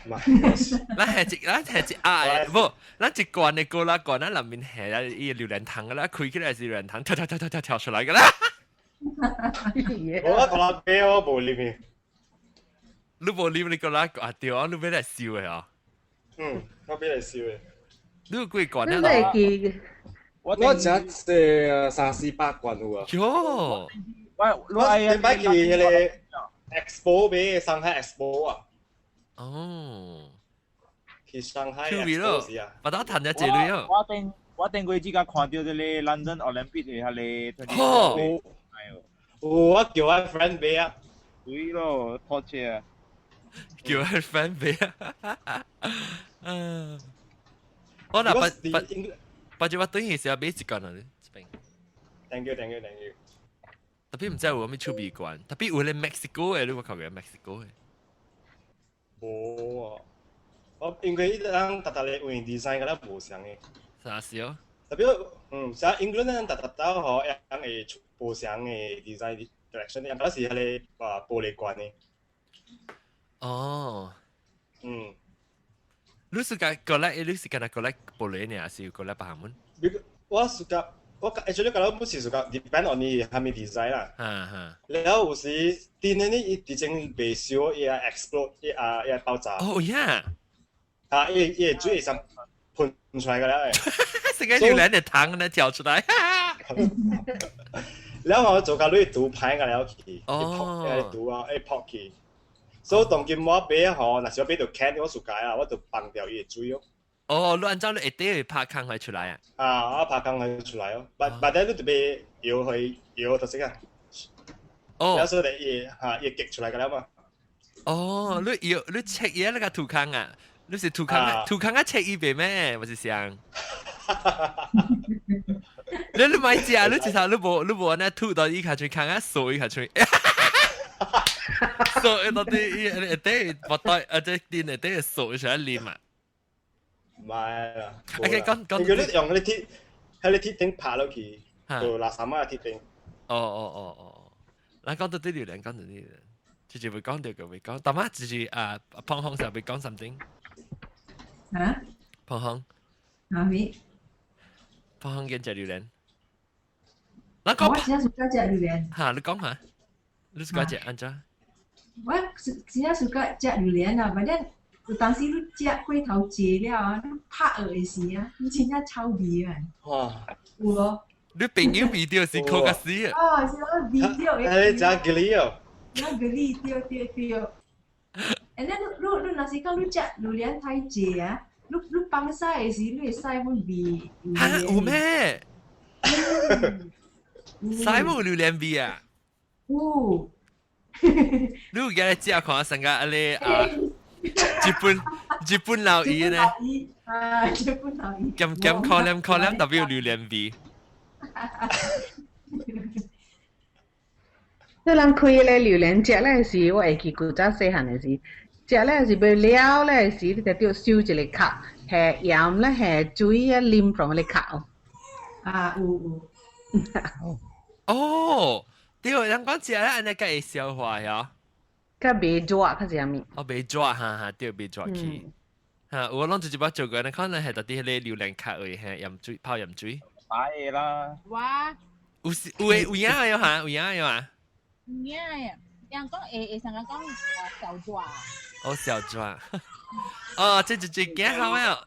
咱係一咱係一盒的，無，咱一罐的高力罐，咱內面係啊伊榴蓮糖啦，開起來是榴蓮糖，跳跳跳跳跳跳出來個啦。我高力買我無啉的。你無啉你高力啊？對啊，你買來燒的啊？嗯，我買來燒的。你有幾罐啊？你會記？我食這三四百罐有啊。喲！我我頂擺去彼個 Expo 買上海 Expo 啊。哦。去上海 Expo 時啊。把它彈咗這裡哦。我頂我頂過只個看到這個 London Olympic 的彼個。哦。有我叫我 friend 買啊。對咯，拖車。叫我 friend 買啊。嗯。我嗱，不不不，就我等於是要買一罐啊，這邊。 Thank you, thank you, thank you。特別毋知有啥物趣味罐，特別有咧墨西哥的，你有看過墨西哥的？無啊，我因為伊人逐逐個為 design 敢若無相的。啥事哦？特別嗯，像英國人逐逐兜吼，人會出無相的 design direction，人敢是彼個啊玻璃罐的。哦。嗯。你是講過來，你是敢若過來玻璃呢，還是過來別項門？我是講，我 actually 覺得不是講 depend on 你蝦米 design 啦。哈哈。了有時電呢，伊直情袂燒，伊會 explode，伊啊伊會爆炸。哦呀！啊，伊伊會水會上噴出來個了。成個榴蓮的糖呢跳出來。了後做甲你毒歹個了去，哦，毒啊，會撲去。所以當今我買吼，若是我買著 can，我自家啊，我就放掉伊的水哦。哦，你按照你下底會拍空開出來啊？啊，我拍空開出來哦，把把啲你特別搖去搖就是啊。哦。了所以伊哈伊結出來個了嘛。哦，你搖你切伊那個土空啊？你是土空啊？土空啊切伊袂咩？我是想。你你買食，你一頭你無你無按呢吐到伊卡出空啊，掃伊卡出。掃伊到底伊下底腹袋啊，這電下底掃出來啉啊！唔係啦。 OK，講講。如果你用嗰啲鐵，喺你鐵頂拍落去，就垃圾啊鐵頂。哦哦哦哦，咱講到啲榴蓮，講到啲榴蓮，直接會講到個會講，但係就是啊，胖紅時候會講 something。啊？胖紅。哪位？胖紅見食榴蓮。咱講。我真正 suka 食榴蓮。嚇，你講下，你 suka 食按怎？我真正 suka 食榴蓮啊，反正有當時你食過頭濟了啊，你拍顎的時啊，你真正臭味啊。哇！有無？你朋友味道是苦甲死啊！哦，是我味道。哎，食吉利哦。食吉利，對對對。And then 你若是講你食榴蓮太濟啊，你放屎的時，你會屎本味。嚇有咩？屎冇榴蓮味啊？有。你有記得食看成個阿你啊？日本老姨呢？啊，日本老姨。鹹鹹可憐可憐，特別有榴蓮味。你人開咧榴蓮食咧時，我會記古早細漢的時，食咧是欲了咧時，你就著收一个殼，下鹽咧下水啊啉from 个殼哦。啊，有有。哦，對，人講食咧按呢較會消化呀。較袂熱，較是啥物？哦，袂熱，哈哈，對，袂熱去。哈，我攏直接捌做過，你可能係特啲迄个榴蓮殼位，嘿，鹽水泡鹽水。擺的啦。哇！有時有的有影的哈，有影的嘛。有影的，人講會會成日講小抓。哦，小抓。哦，這就最驚好啊！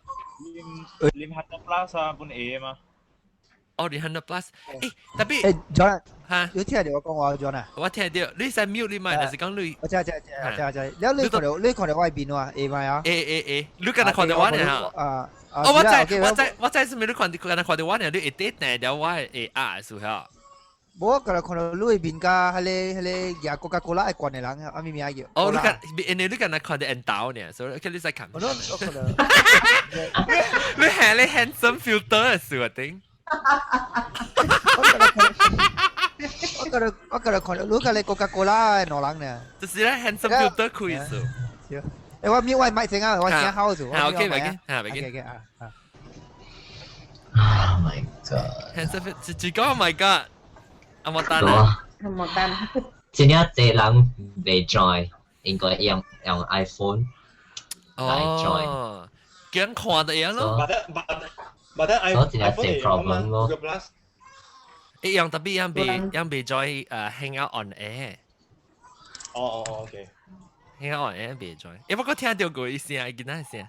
啉 Hundred Plus 啊，本會嘛。哦，你 Hundred Plus，欸，特別。欸，John，哈，有聽到我講話 John 啊？我聽到，你使 mute 你嘛？就是講你。我知知知知知，了你看到我面話會嘛啊？會會會，你敢若看到我呢？啊哦，我知我知我知，是咪你看敢若看到我呢？你會滴定了我會壓的時候。無，我敢若看到你的面佮彼個舉可可可樂的罐的人，啊咩名叫？哦，你敢，因為你敢若看到緣投呢，所以叫你使看。我我看到。你係你 handsome filter 的時候頂。我敢若看到你佮你可可可樂的兩人呢。就是咧 handsome filter 開數。欸，我咪我麥先啊，我先好做。好，OK，袂緊，啊，袂緊。啊啊。 Oh my god！ handsome 只只講 Oh my god！阿莫丹啊，阿莫丹。真正濟人袂 join，應該用 iPhone 來 join。哦，叫人看就會咯。 But then 所以真正濟 problem 咯。一樣特別樣袂樣袂 join 誒 hang out on air。哦哦哦，OK。 hang out on air 袂 join。欸，我閣聽著過伊聲，伊囡仔聲。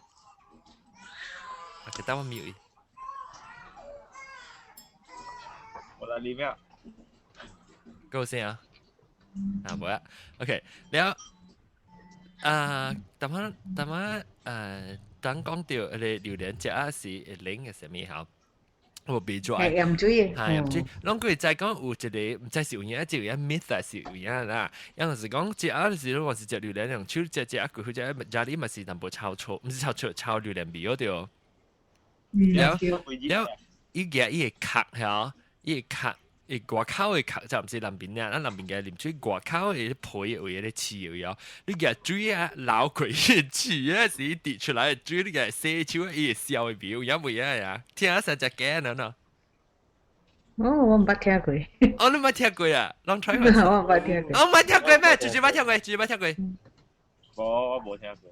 我記得我 mute 伊。我來你咩？夠聲啊！啊，無啊，OK，了啊，淡仔淡仔當講到彼个榴蓮食啊是會冷的啥物吼？我袂做。係鹽水。係鹽水，攏閣會知講有一个，毋知是有影，就有影 myth 還是有影啦。有是講食啊時，我是食榴蓮用手食食啊，佢食家裡嘛是淡薄臭臭，毋是臭臭臭榴蓮味對。了了，伊舉伊个殼吼，伊个殼。伊外口的殼就毋是內面啊，咱內面嘅啉水外口的皮位咧刺位哦，你舉水啊流過伊刺啊是滴出來的水，你舉洗手伊會燒的味，有影袂啊呀？聽成隻驚了喏。哦，我毋捌聽過。哦，你毋捌聽過啊？攏 try 過。我毋捌聽過。我毋捌聽過咩？直接捌聽過，直接捌聽過。無，我無聽過。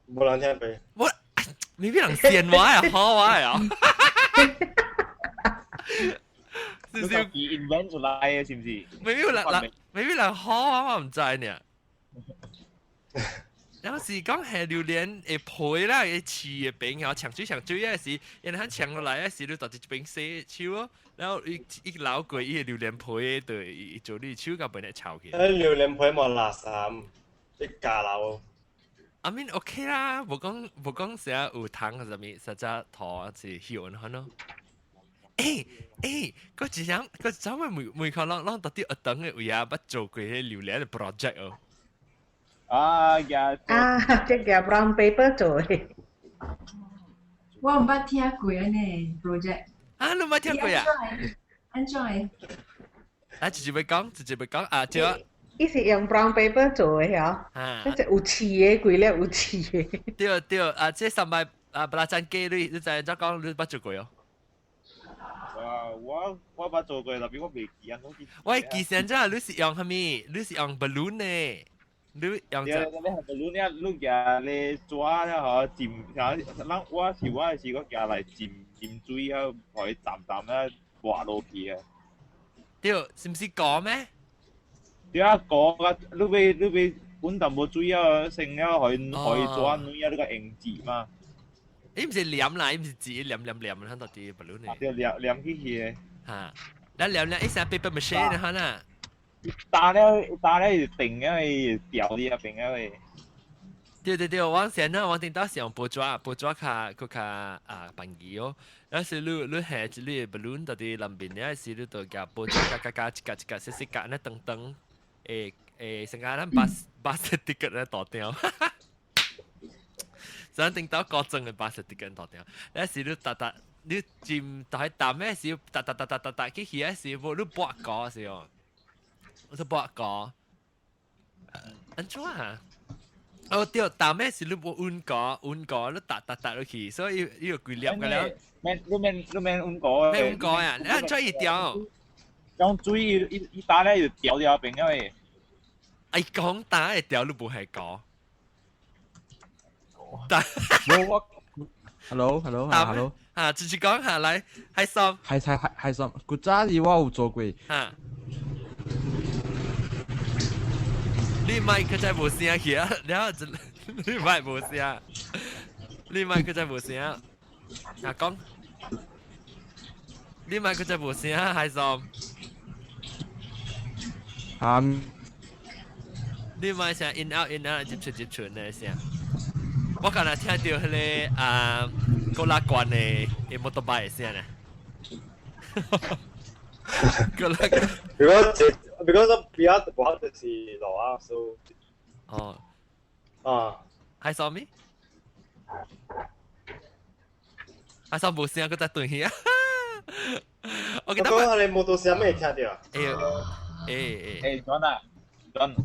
無人聽過。我，你邊人羨我啊？好我啊！是唔是 invent 出來嘅？是唔是？未必人人，未必人好啊！我毋知呢。有時講係榴蓮會皮啦，會刺的邊，然後搶水搶水嗰時，然後搶落來嗰時，你就一邊洗手咯，然後伊伊流過伊個榴蓮皮，就伊做你手甲變來臭去。榴蓮皮無垃圾，你加流。 I mean OK 啦，無講無講啥有糖還是啥物，實在糖是喜歡咯。欸欸，嗰一樣，嗰一陣每每可攏攏到底學堂的位啊，捌做過彼榴蓮的 project 哦。啊，呀！啊，這个 brown paper 做的。我毋捌聽過按呢 project。啊，你毋捌聽過啊？按怎的？啊，直接欲講，直接欲講啊，這。伊是用 brown paper 做的嗬，嗰隻有刺的，規粒有刺的。對對，啊，這三擺啊，布拉贊雞你你知影怎講？你捌做過哦？哇！我捌做過，但係我袂記啊。我記成這，你是用啥物？你是用 balloon 呢？你用對，你係 balloon 咧，你舉咧紙咧嗬，浸，然後咱我是我是我舉來浸浸水啊，予伊浸浸咧滑落去啊。對，是毋是膏咩？對啊，膏啊，你欲你欲滾淡薄水啊，先了予予紙軟啊，你個用紙嘛。伊毋是黏啦，伊毋是紙黏黏黏，喺度啲 balloon 呢。對，黏黏起去的。嚇！咱黏黏一成 paper mache 呢，哈啦。打了打了就定了，伊掉伫遐邊了。對對對，我先呢，我頂到是用報紙，報紙較閣較啊便宜哦。有時你下一個 balloon 到佇南邊咧，時你就夾報紙加加加一格一格細細格咧，長長，誒誒，成個咱巴巴士的個咧大條。咱頂到高中的巴士的個大條，那時你逐逐你佔就係淡咩時，逐逐逐逐逐逐去去的時，無你撥歌時哦，我說撥歌，按怎啊？哦對，淡咩是你無溫歌，溫歌你逐逐逐落去，所以伊有幾粒個了。免你免你免溫歌。免溫歌啊！你按怎伊調？用水伊伊打咧就掉掉變咗。哎，講打會掉，你無係歌。打。冇我。Hello，hello，hello。啊，直接講下來，海松。係係係係松，古早時我有做過。嚇。你麥佢真無聲去啊！然後就你麥無聲，你麥佢真無聲。啊講，你麥佢真無聲，海松。啊。你麥聲 in out in out 接出接出的聲。我剛才聽到彼個啊，高拉關的的摩托車的聲呢。高拉關。 Because 比較不好就是路啊，所以。哦。啊。還啥物？還啥無聲，閣再轉去啊！我記得。我講你摩托聲咩聽到？欸欸欸，講啊！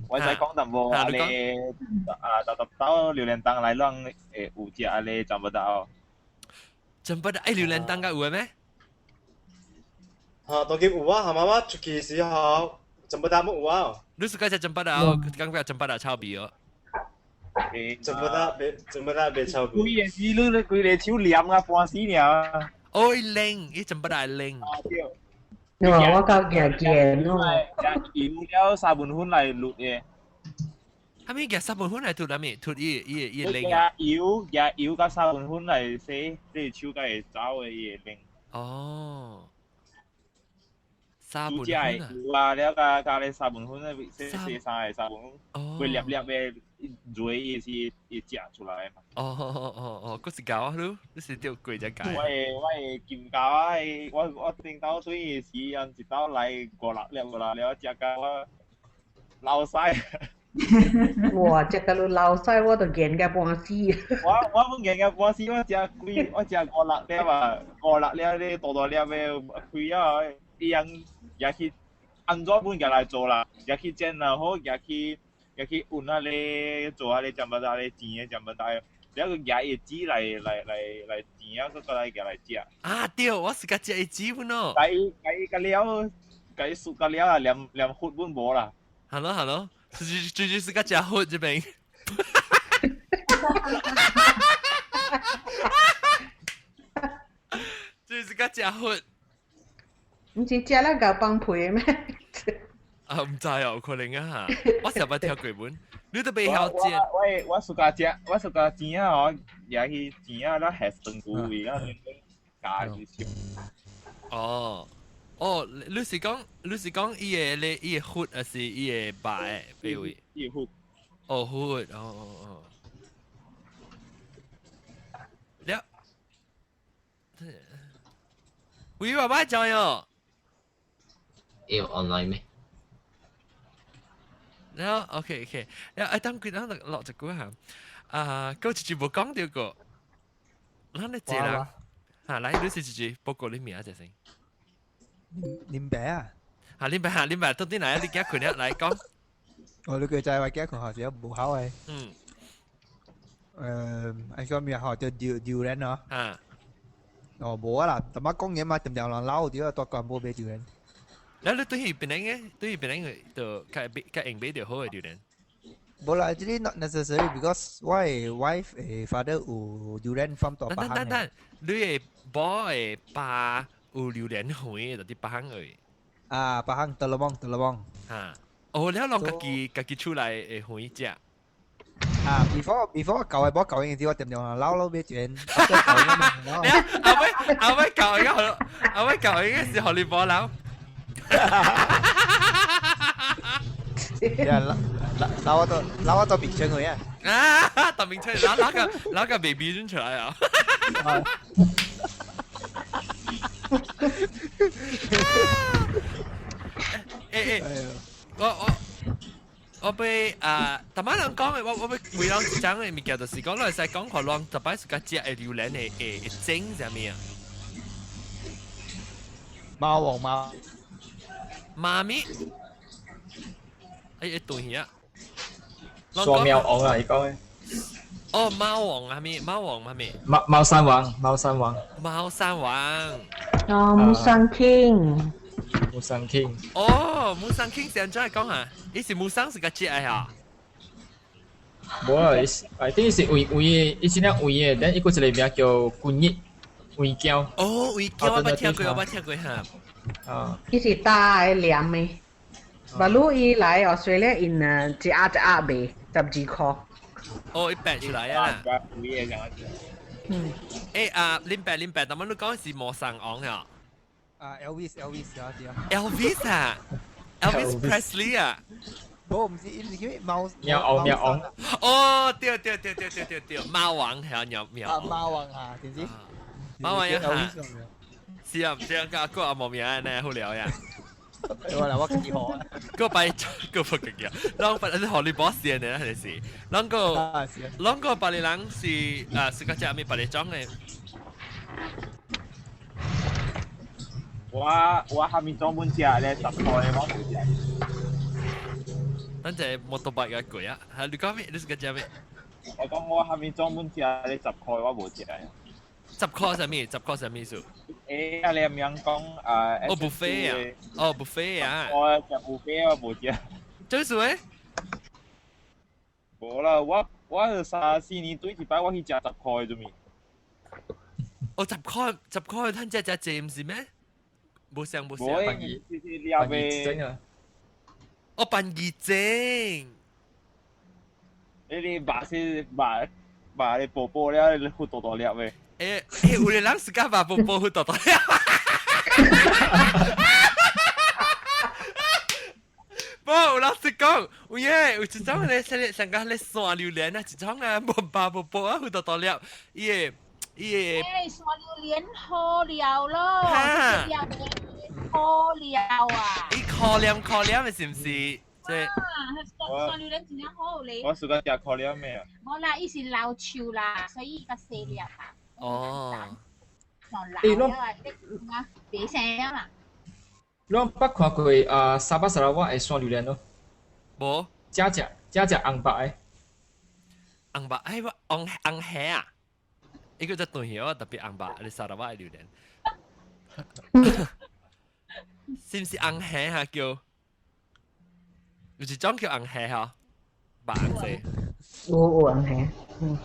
我使講淡薄，啊你啊，特特到榴蓮檔來讓誒有食啊你怎不到？怎不到？哎，榴蓮檔個有咩？嚇，當佢有啊，係媽媽出去時候，怎不到冇有啊？你是講食怎不到？講過怎不到臭味哦。怎不到別，怎不到別臭味。規個是你你規個手黏啊，半死爾。哦，冷，伊怎不到冷。哇！我夠驚驚咯。油了沙文粉來滷的。哈咪夾沙文粉來塗啥物？塗伊伊伊冷。夾油夾油佮沙文粉來洗，你手才會走的伊會冷。哦。沙文粉啊。油啊，了佮加咧沙文粉咧，洗洗衫的沙文粉，會粒粒的熱伊是會食出來嘛。哦哦哦哦，閣是膠啊你？你是釣過只膠？我的我的金膠啊！我我頂到水的時陣一道來五六粒五六粒，食到我流屎。哇！食到你流屎，我都驚甲半死。我我本驚甲半死，我食幾我食五六粒啊，五六粒咧大大粒的開啊，伊人也去按怎本寄來做啦，也去煎啦好，也去也去揾啊咧做啊咧，全部啊咧煎的，全部啊，了個夾伊籽來來來來煎啊，閣過來夾來食。啊對，我是甲食伊籽本咯。共伊共伊甲了，共伊熟甲了啊，連連核本無啦。 Hello hello，最最是甲食核這邊。就是甲食核。毋是食了夠放屁咩？啊，毋知哦，有可能啊，我成捌聽過本，你都袂曉煎。我我暑假食，我暑假煎啊吼，也去煎啊，咱下斷骨位啊，加去燒。哦，哦，你是講你是講伊個咧，伊個核還是伊個白的位？伊個核。哦，核，哦哦哦。了。喂，爸爸加油！有 online 咩？然後 OK OK，然後哎，等佢等落一句嚇，啊，嗰一句無講到過，咱咧一人嚇，來，你是一句報告你名者先。林白啊？嚇，林白嚇，林白，到底來你幾困了？來講。我你叫就係話幾困學時無考嘅。嗯。誒，哎個咩學就丟丟人咯。啊。哦，無啊啦，淡仔講嘢嘛，定定人鬧啲啊，大幹無買丟人。แล้ว你對佢邊個？對佢邊個就較較用買就好嘅榴蓮。無啦，這個 not necessary because 我的 wife 的 father 有榴蓮 farm 大巴等等等，你的某的爸有榴蓮園，就佇巴行去。啊，巴行德羅邦，德羅邦。嚇！哦，你攏家己家己出來的園食。啊，before before 舊嘅某舊嘅時，我定定人鬧咯，買錢。阿尾阿尾舊嘅，阿尾舊嘅時候你某鬧。呀，攞我到攞我到名稱去啊！啊，特名出嚟，攞攞個攞個 baby 出來啊！欸欸，我被啊，逐擺人講的，我被為人一種的物件，就是講，你會使講予人逐擺是較食的榴蓮的會整啥物啊？貓王貓。媽咪，欸，對去啊！雙喵王啊，伊講的。哦，貓王啊咩？貓王係咩？貓貓山王，貓山王。貓山王。哦，木山 King。木山 King。哦，木山 King 是按怎講啊？伊是木山是較食的哈？無啊，伊是，I think 是位位的，伊是領位的，咱伊閣一個名叫軍日位嬌。哦，位嬌我捌聽過，我捌聽過哈。啊。伊是大的黏的，巴魯伊來 Australia 因啊一盒一盒賣，12箍。哦，伊白出來啊！嗯。欸啊，林伯林伯，但係你講是魔山王啊？啊，Elvis Elvis 啊，對啊。 Elvis 啊，Elvis Presley 啊。無，毋是，伊是叫咩貓？喵王喵王。哦，對對對對對對對，貓王係喵喵。啊，貓王啊，知唔知？貓王呀。是啊，唔知啊，個個阿無名呢，好聊呀。我來，我自己學。個擺個不自己啊，啷個你學你boss 的呢？還是啷個啷個別人是啊？是個只咩別種的？我下面專門食咧10塊我冇食。等陣摩托車嘅貴啊！嚇，你講咩？你是個只咩？我講我下面專門食咧10塊我冇食。 10塊啥物？10塊啥物意思？欸，你咁樣講啊？哦，buffet 啊！哦，buffet 啊！我食 buffet 我冇食。做咩？無啦，我三四年對一擺我去食10塊啫咪。哦，10塊10塊，趁只只濟毋是咩？無相無相。無，是是兩個。哦，辦義整。你肉是肉肉你薄薄了，你好大大粒的。欸欸，有的人是敢肉薄薄好大大粒。無，老實講，有影有一種咧，上上個咧山榴蓮啊，一種啊，無肉薄薄啊，好大大粒，伊個伊個。欸，山榴蓮好料咯，好料啊！伊可憐可憐的，是毋是？啊，山榴蓮真正好咧。我暑假食可憐的啊。無啦，伊是老樹啦，所以伊較細粒啊。哦。老了啊，啊，白生了啦。你捌看過啊？沙巴沙拉瓦的山榴蓮咯？無。食食食食紅白的。紅白哎，我紅紅蝦啊！伊個只斷去，我特別紅白，你沙拉瓦的榴蓮。是毋是紅蝦哈叫？有一種叫紅蝦吼，白紅色。有有紅蝦。嗯。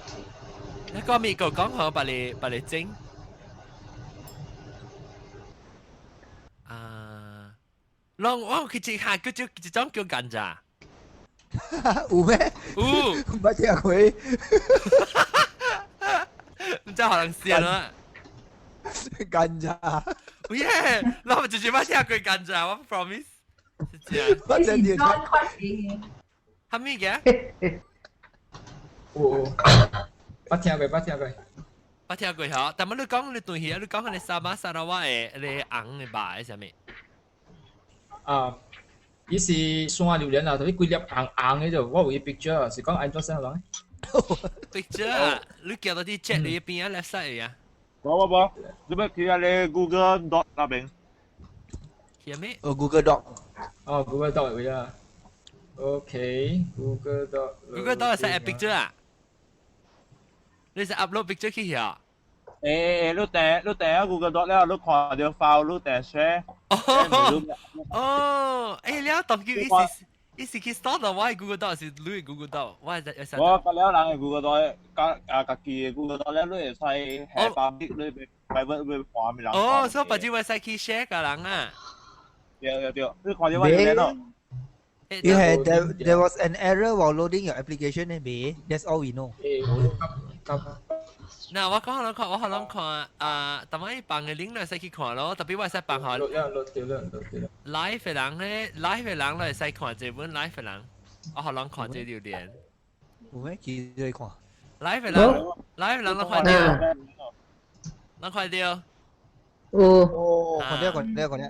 你講咪個講好，把你把你整。啊，攏我去食下，叫一種叫甘蔗。有咩？有。毋捌聽過。毋知予人笑啊！甘蔗。耶！老直接捌聽過甘蔗，我 promise。是真。我真是裝款嘅。蝦米嘅？有。捌聽過，捌聽過。捌聽過吼，但係你講你對起啊，你講你沙巴沙拉瓦的你紅的白的啥物？啊，伊是山榴蓮啊，特別幾粒紅紅的就，我有伊 picture 是講按怎生人？picture，你叫到啲 chat 你邊啊 left side 啊？無無無，你欲去啊你 Google Doc 那邊。去咩？哦，Google Doc。哦，Google Doc 位啊。OK，Google Doc。 Google Doc 係 add picture 啊？你是 upload picture 去啊？欸欸，你訂你訂啊 Google Doc 了，你看著 file，你訂 share。哦哦，欸，了當叫伊是伊是去 store 到我的 Google Doc 是你的 Google Doc，我係我甲了人的 Google Doc，甲啊家己的 Google Doc 了，你會使下包你 private 你看咩人。哦，所以別只會使去 share 甲人啊。對對對，你看著我有咯。 You had there was an error while loading your application, eh, babe? That's all we know. 嗱，我講可能看，我可能看啊，但係放嘅 link 你使去看咯，特別我使放下。落了落掉了落掉了。 live 嘅人咧，live 嘅人你使看這本 live 嘅人。我予人看這榴蓮。有咩記得看？來，人，來，人，人看到，人看到。有。哦，看到看到看到。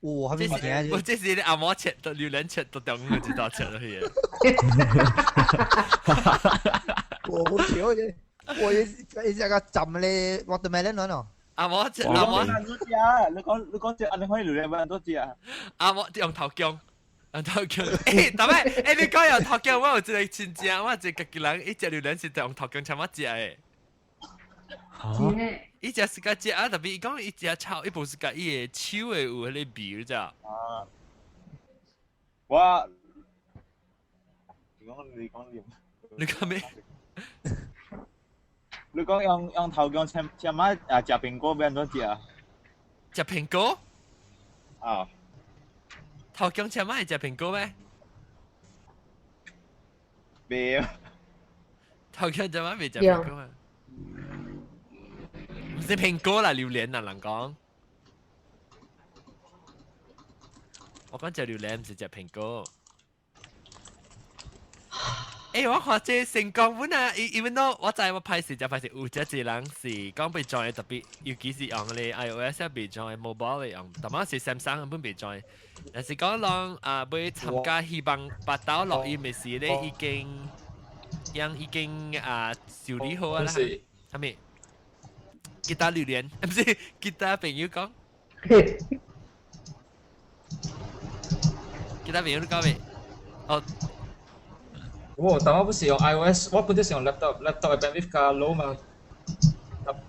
有，還沒物件。我這是你阿嬤切到榴蓮切到中午就到切落去。我好笑啫，我一一隻個浸咧 watermelon 喏。阿嬤切阿嬤。你食，你講你講這，你可以榴蓮要多食啊？阿嬤用頭姜。用頭姜，欸，大擺，欸，你講用頭姜，我有一個親戚，我一個家己人，伊食榴蓮是用頭姜摻仔食的。嚇！伊食是個食啊，特別伊講伊食臭，伊無是甲伊的手會有彼个味，你知？啊！我，你講你講你，你講咩？你講用用頭薑摻摻仔啊，食蘋果欲按怎食啊？食蘋果？啊！頭薑摻仔會食蘋果咩？袂。頭薑摻仔袂食蘋果啊？毋是蘋果啦，榴蓮啦，人講。我講食榴蓮，毋是食蘋果。欸，我看這成功本啊，even though 我知我歹勢，就歹勢，有這一人是講被裝的特別，尤其是用咧 iOS 被裝的 mobile 咧用，但係是 Samsung 本被裝的。但是講人啊，欲參加希望八斗錄音的時咧，已經，已經啊修理好啊啦。啥物？吉他榴蓮，毋是吉他朋友講。吉他朋友你講未？哦。我但我不是用 iOS，我本身是用 laptop，laptop 的 bandwidth 較 low 嘛。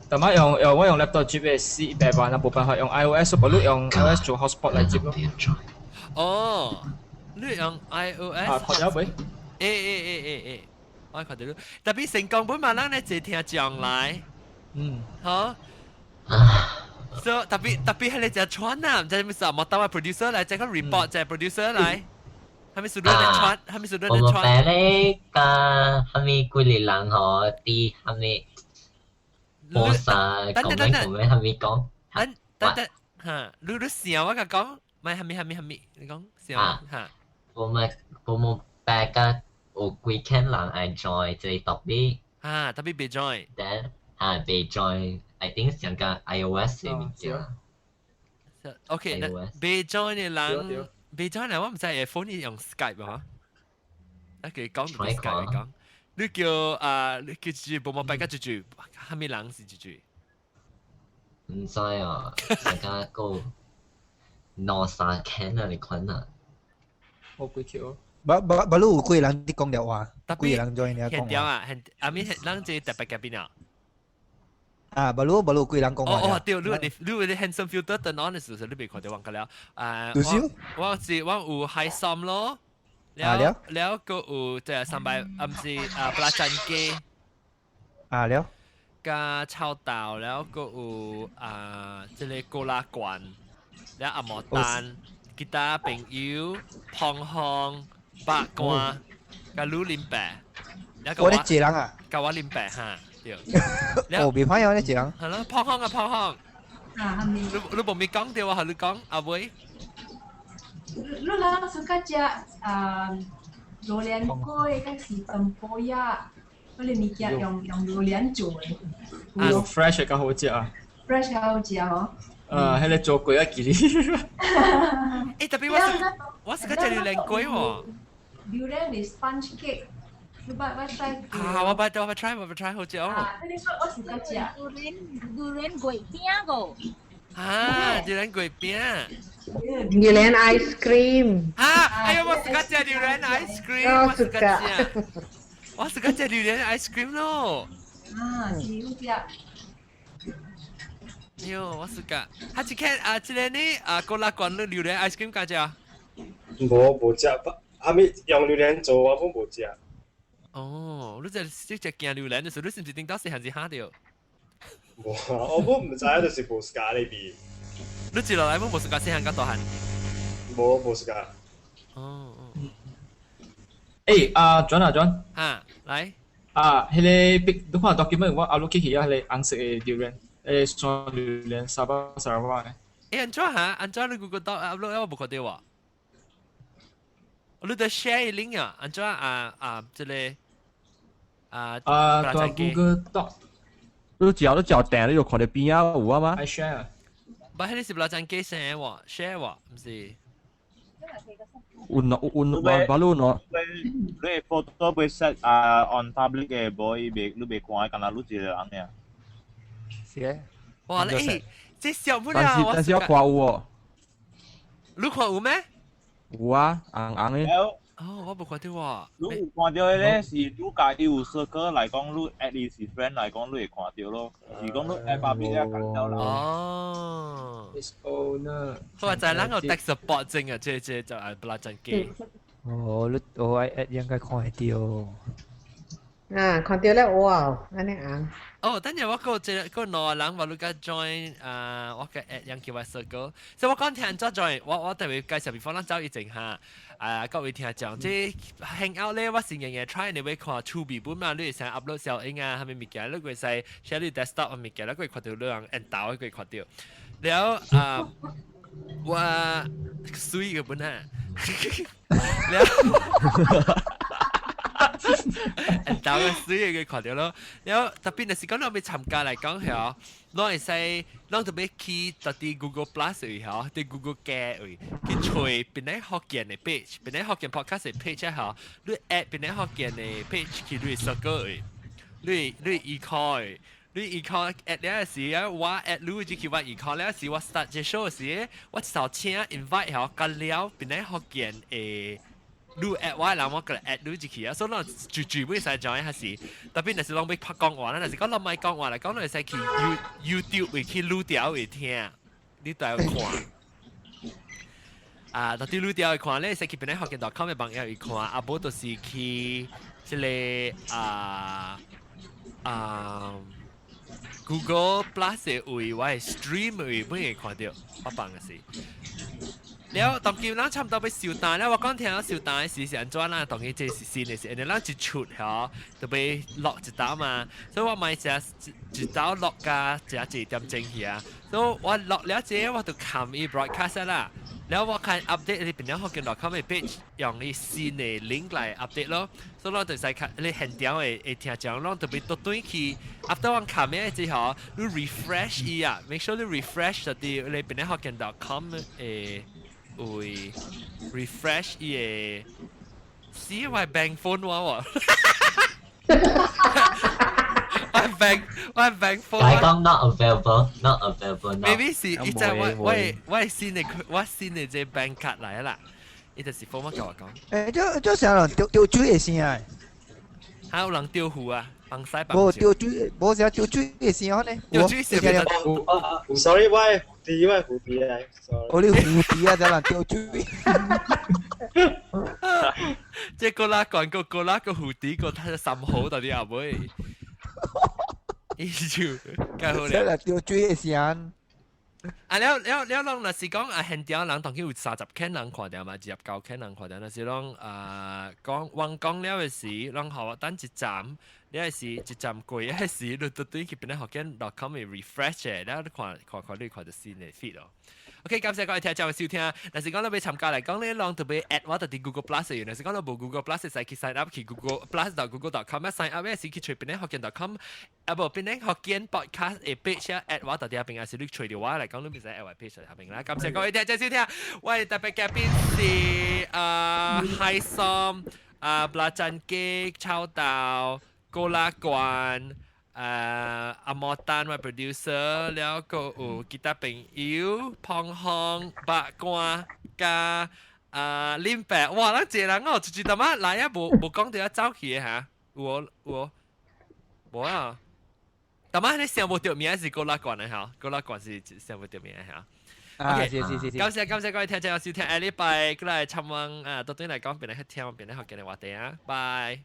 但我用用我用 laptop 接的400萬啊，無辦法用 iOS，不如用 iOS 做 hotspot 來接咯。哦，你用 iOS？啊，看到未？欸欸欸欸欸，我看到你。特別成功本嘛，咱咧坐聽將來。嗯。好。所以特別特別係你隻穿啊，毋知咩事，莫等我 producer 來，這個 report 這 producer 來。係咪數到你穿？係咪數到你穿？我白咧，加係咪幾個人吼？啲係咪？冇啥講咩講咩，係咪講？等等等嚇，你你想我甲講，咪係咪係咪係咪？你講想嚇？我咪我冇白甲有幾間人愛 join 這個 topic。啊，特別別 join。 Then 啊，別 join，I think 上個 iOS 的物件。 OK，別 join 的人。別 join 人，我毋知 iPhone 用 Skype 嚇。啊，佢講就 Skype 講。你叫啊，你叫住無無白甲住住，蝦米人是住住？毋知啊，大家個兩三間啊，你看啊。好鬼巧。不不不，你有幾個人佇講了話？幾個人 join 你講話？啊，阿咪人這特別嘉賓啊。啊，不如不如幾個人講話。哦哦，對，你你你 handsome filter turn on 的時候，你袂看到我個了。啊，我是我有海參咯。了了個有即係三百，啊毋是啊布拉贊雞。啊了。加臭豆，了個有啊，這個高拉罐，了阿毛丹，其他朋友，胖胖，八卦，加魯林白，我咧一人啊，加我林白哈，對。哦，袂歹哦，你一人。係咯，胖胖啊胖胖。啊，係咪？你你無咪講對啊？係你講阿妹。你人 suka 食啊榴蓮粿，還是 tempoyak？嗰啲物件用用榴蓮做的。啊，fresh 較好食啊！fresh 較好食哦。啊，彼個做粿啊，記哩。欸，特別我是我是個食榴蓮粿喎。榴蓮是 sponge cake，你捌捌 try 過？啊，我捌我捌 try 我捌 try 好食哦。啊，你說我是個食榴蓮榴蓮粿餅個。啊，榴蓮粿餅。榴蓮 ice cream。啊，哎呀，我是個食榴蓮 ice cream，我是個食。我是個食榴蓮 ice cream 咯。啊，是好食。哎呦，我是個，他一看啊，這個呢啊，過來關了榴蓮 ice cream 敢食？無無食，啥物用榴蓮做我攏無食。哦，你這你食驚榴蓮的時候，你是毋是頂到細漢時嚇著？無啊，我本毋知影，就是無 suka 咧味。你一落來攏無 suka 細漢甲大漢？無無 suka。哦哦。欸，啊，轉啊轉。哈，來。啊，彼個 big，你看 document 我 upload 起去啊，彼個紅色的榴蓮，欸，酸榴蓮沙巴沙拉瓦的。欸，按怎哈？按怎你 Google 到 upload 我無看著喎？你得 share link 啊，按怎啊啊，這個啊啊，對 Google Doc。你嚼你嚼訂，你就看到邊啊有啊嘛？I share。唔係你是不啦？真機 share 喎，share 喎，唔是。有喏有喏，把路喏。你你 photo 被 set 啊 on public 嘅，無伊袂你袂看，干焦你一個人爾。是嘅。哇！你這小不了。但是但是要看有哦。你看有咩？有啊，紅紅的。哦，我無看到喎。你有看到的咧，是你家己有 circle 來講，你 add 伊是 friend 來講，你會看到咯。是講你 add public 啊，看到啦。哦。 Is owner。我就係咱個 tech support 症啊，這這就係不拉真機。哦，你我 add 應該看會到。啊，看到咧，哇，按呢紅。哦，等陣我個這個兩人話你個 join 啊，我個 add 人叫我 circle，所以我講聽咗 join，我我特別介紹，before 咱走以前哈，啊各位聽眾，這 hangout 咧，我是日日 try 你會看趣味本嘛，你會使 upload 小影啊，係咪物件，你會使 share 你 desktop 嘅物件，你會看到你人按豆會看到，了啊，我水個本啊，了。豆個水嘅看到咯，然後特別若是講你欲參加來講係，攏會使，攏特別去到啲 Google Plus 位嗬，啲 Google 嘅位去揣檳城福建的 page，檳城福建 podcast 的 page 嗬，你 add 檳城福建的 page 去你 circle 位，你你依靠的。你依靠 add 了時啊，我 add 你就去我依靠了時，我 start 這 show 時，我就請 invite 嗬，甲了檳城福建的。你 add 我，然後我過來 add 你入去啊，所以咱絕絕會使 join 還是，特別若是攏欲拍講話，咱若是講攏莫講話來講，咱會使去 You YouTube 會去錄掉會聽，你都要看。啊，到底錄掉會看，你會使去檳城福建 .com 的網頁會看，啊，無就是去這個啊啊 Google Plus 的位，我的 stream 位，本會看到，我放的是。了，當今咱差不多欲收檔了，我講聽收檔的時是按怎啦？當今這是新的是，因為咱一出吼，就欲落一道嘛，所以我買食一道落加食一點鐘去啊。所以我落了這個，我就撳伊 broadcast 啦。了我看 update 你檳城福建 .com 的 page 用伊新的 link 來 update 咯。所以我就使看你現場會會聽講，攏特別倒轉去 after 我撳的之後，你 refresh 伊啊，make sure 你 refresh 就佇你檳城福建 .com 的。會 refresh 伊個，死我 bank phone 我喎，我 bank 我 bank phone。解講 not available，not available。 Maybe 是伊在我我我新的我新的這 bank 卡來啦，伊就是 phone 我甲我講。欸，這這啥人丟丟水的聲啊？還有人丟壺啊？幫西幫無丟水，無啥丟水的聲呢？丟水是咪？ Sorry，我係蝴蝶，我係蝴蝶啊，sorry。我你蝴蝶啊，就人丟水。這個啦，講個個啦個蝴蝶個，他的心好到底阿妹。伊就較好咧。丟水的聲。啊了了了，攏若是講啊，現場人當然有30間人看著嘛，29間人看著。若是攏啊講完講了的時，攏予我等一站，了的時一站過的時，你就對去檳城福建 .com refresh 的，了你看看看你看著新的 feed 咯。OK，感謝各位聽眾嘅收聽。若是講你欲參加來講，你攏特別 add 我佇 Google Plus 若是講你無 Google Plus，使去 sign up 去 Google Plus Google .com sign up 是去揣檳城福建 .com，啊無檳城福建 podcast 的 page add 我佇遐邊，還是你揣著我來講，你袂使 add 我 page 下邊啦。感謝各位聽眾收聽，我的特別嘉賓是啊海松啊布拉珍基臭豆高拉冠。阿莫丹我 producer，了個有其他朋友，胖紅白瓜加啊林伯，哇！咱一個人哦，一一淡仔來啊，無無講到啊走去的嚇，有無有無？無啊！淡仔你想無著名是高拉冠的嚇，高拉冠是想無著名的嚇。啊，是是是是。感謝感謝各位聽眾收聽，下禮拜過來參問啊，到底來講檳城去聽，檳城福建的話題啊，拜！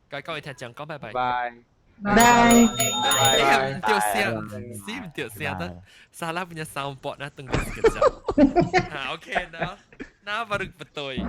各位聽眾講拜拜。拜。拜。哎，唔對聲，是唔對聲的。Salah punya soundboard nak tunggu sekejap. Ha, okay, now, now baru betul.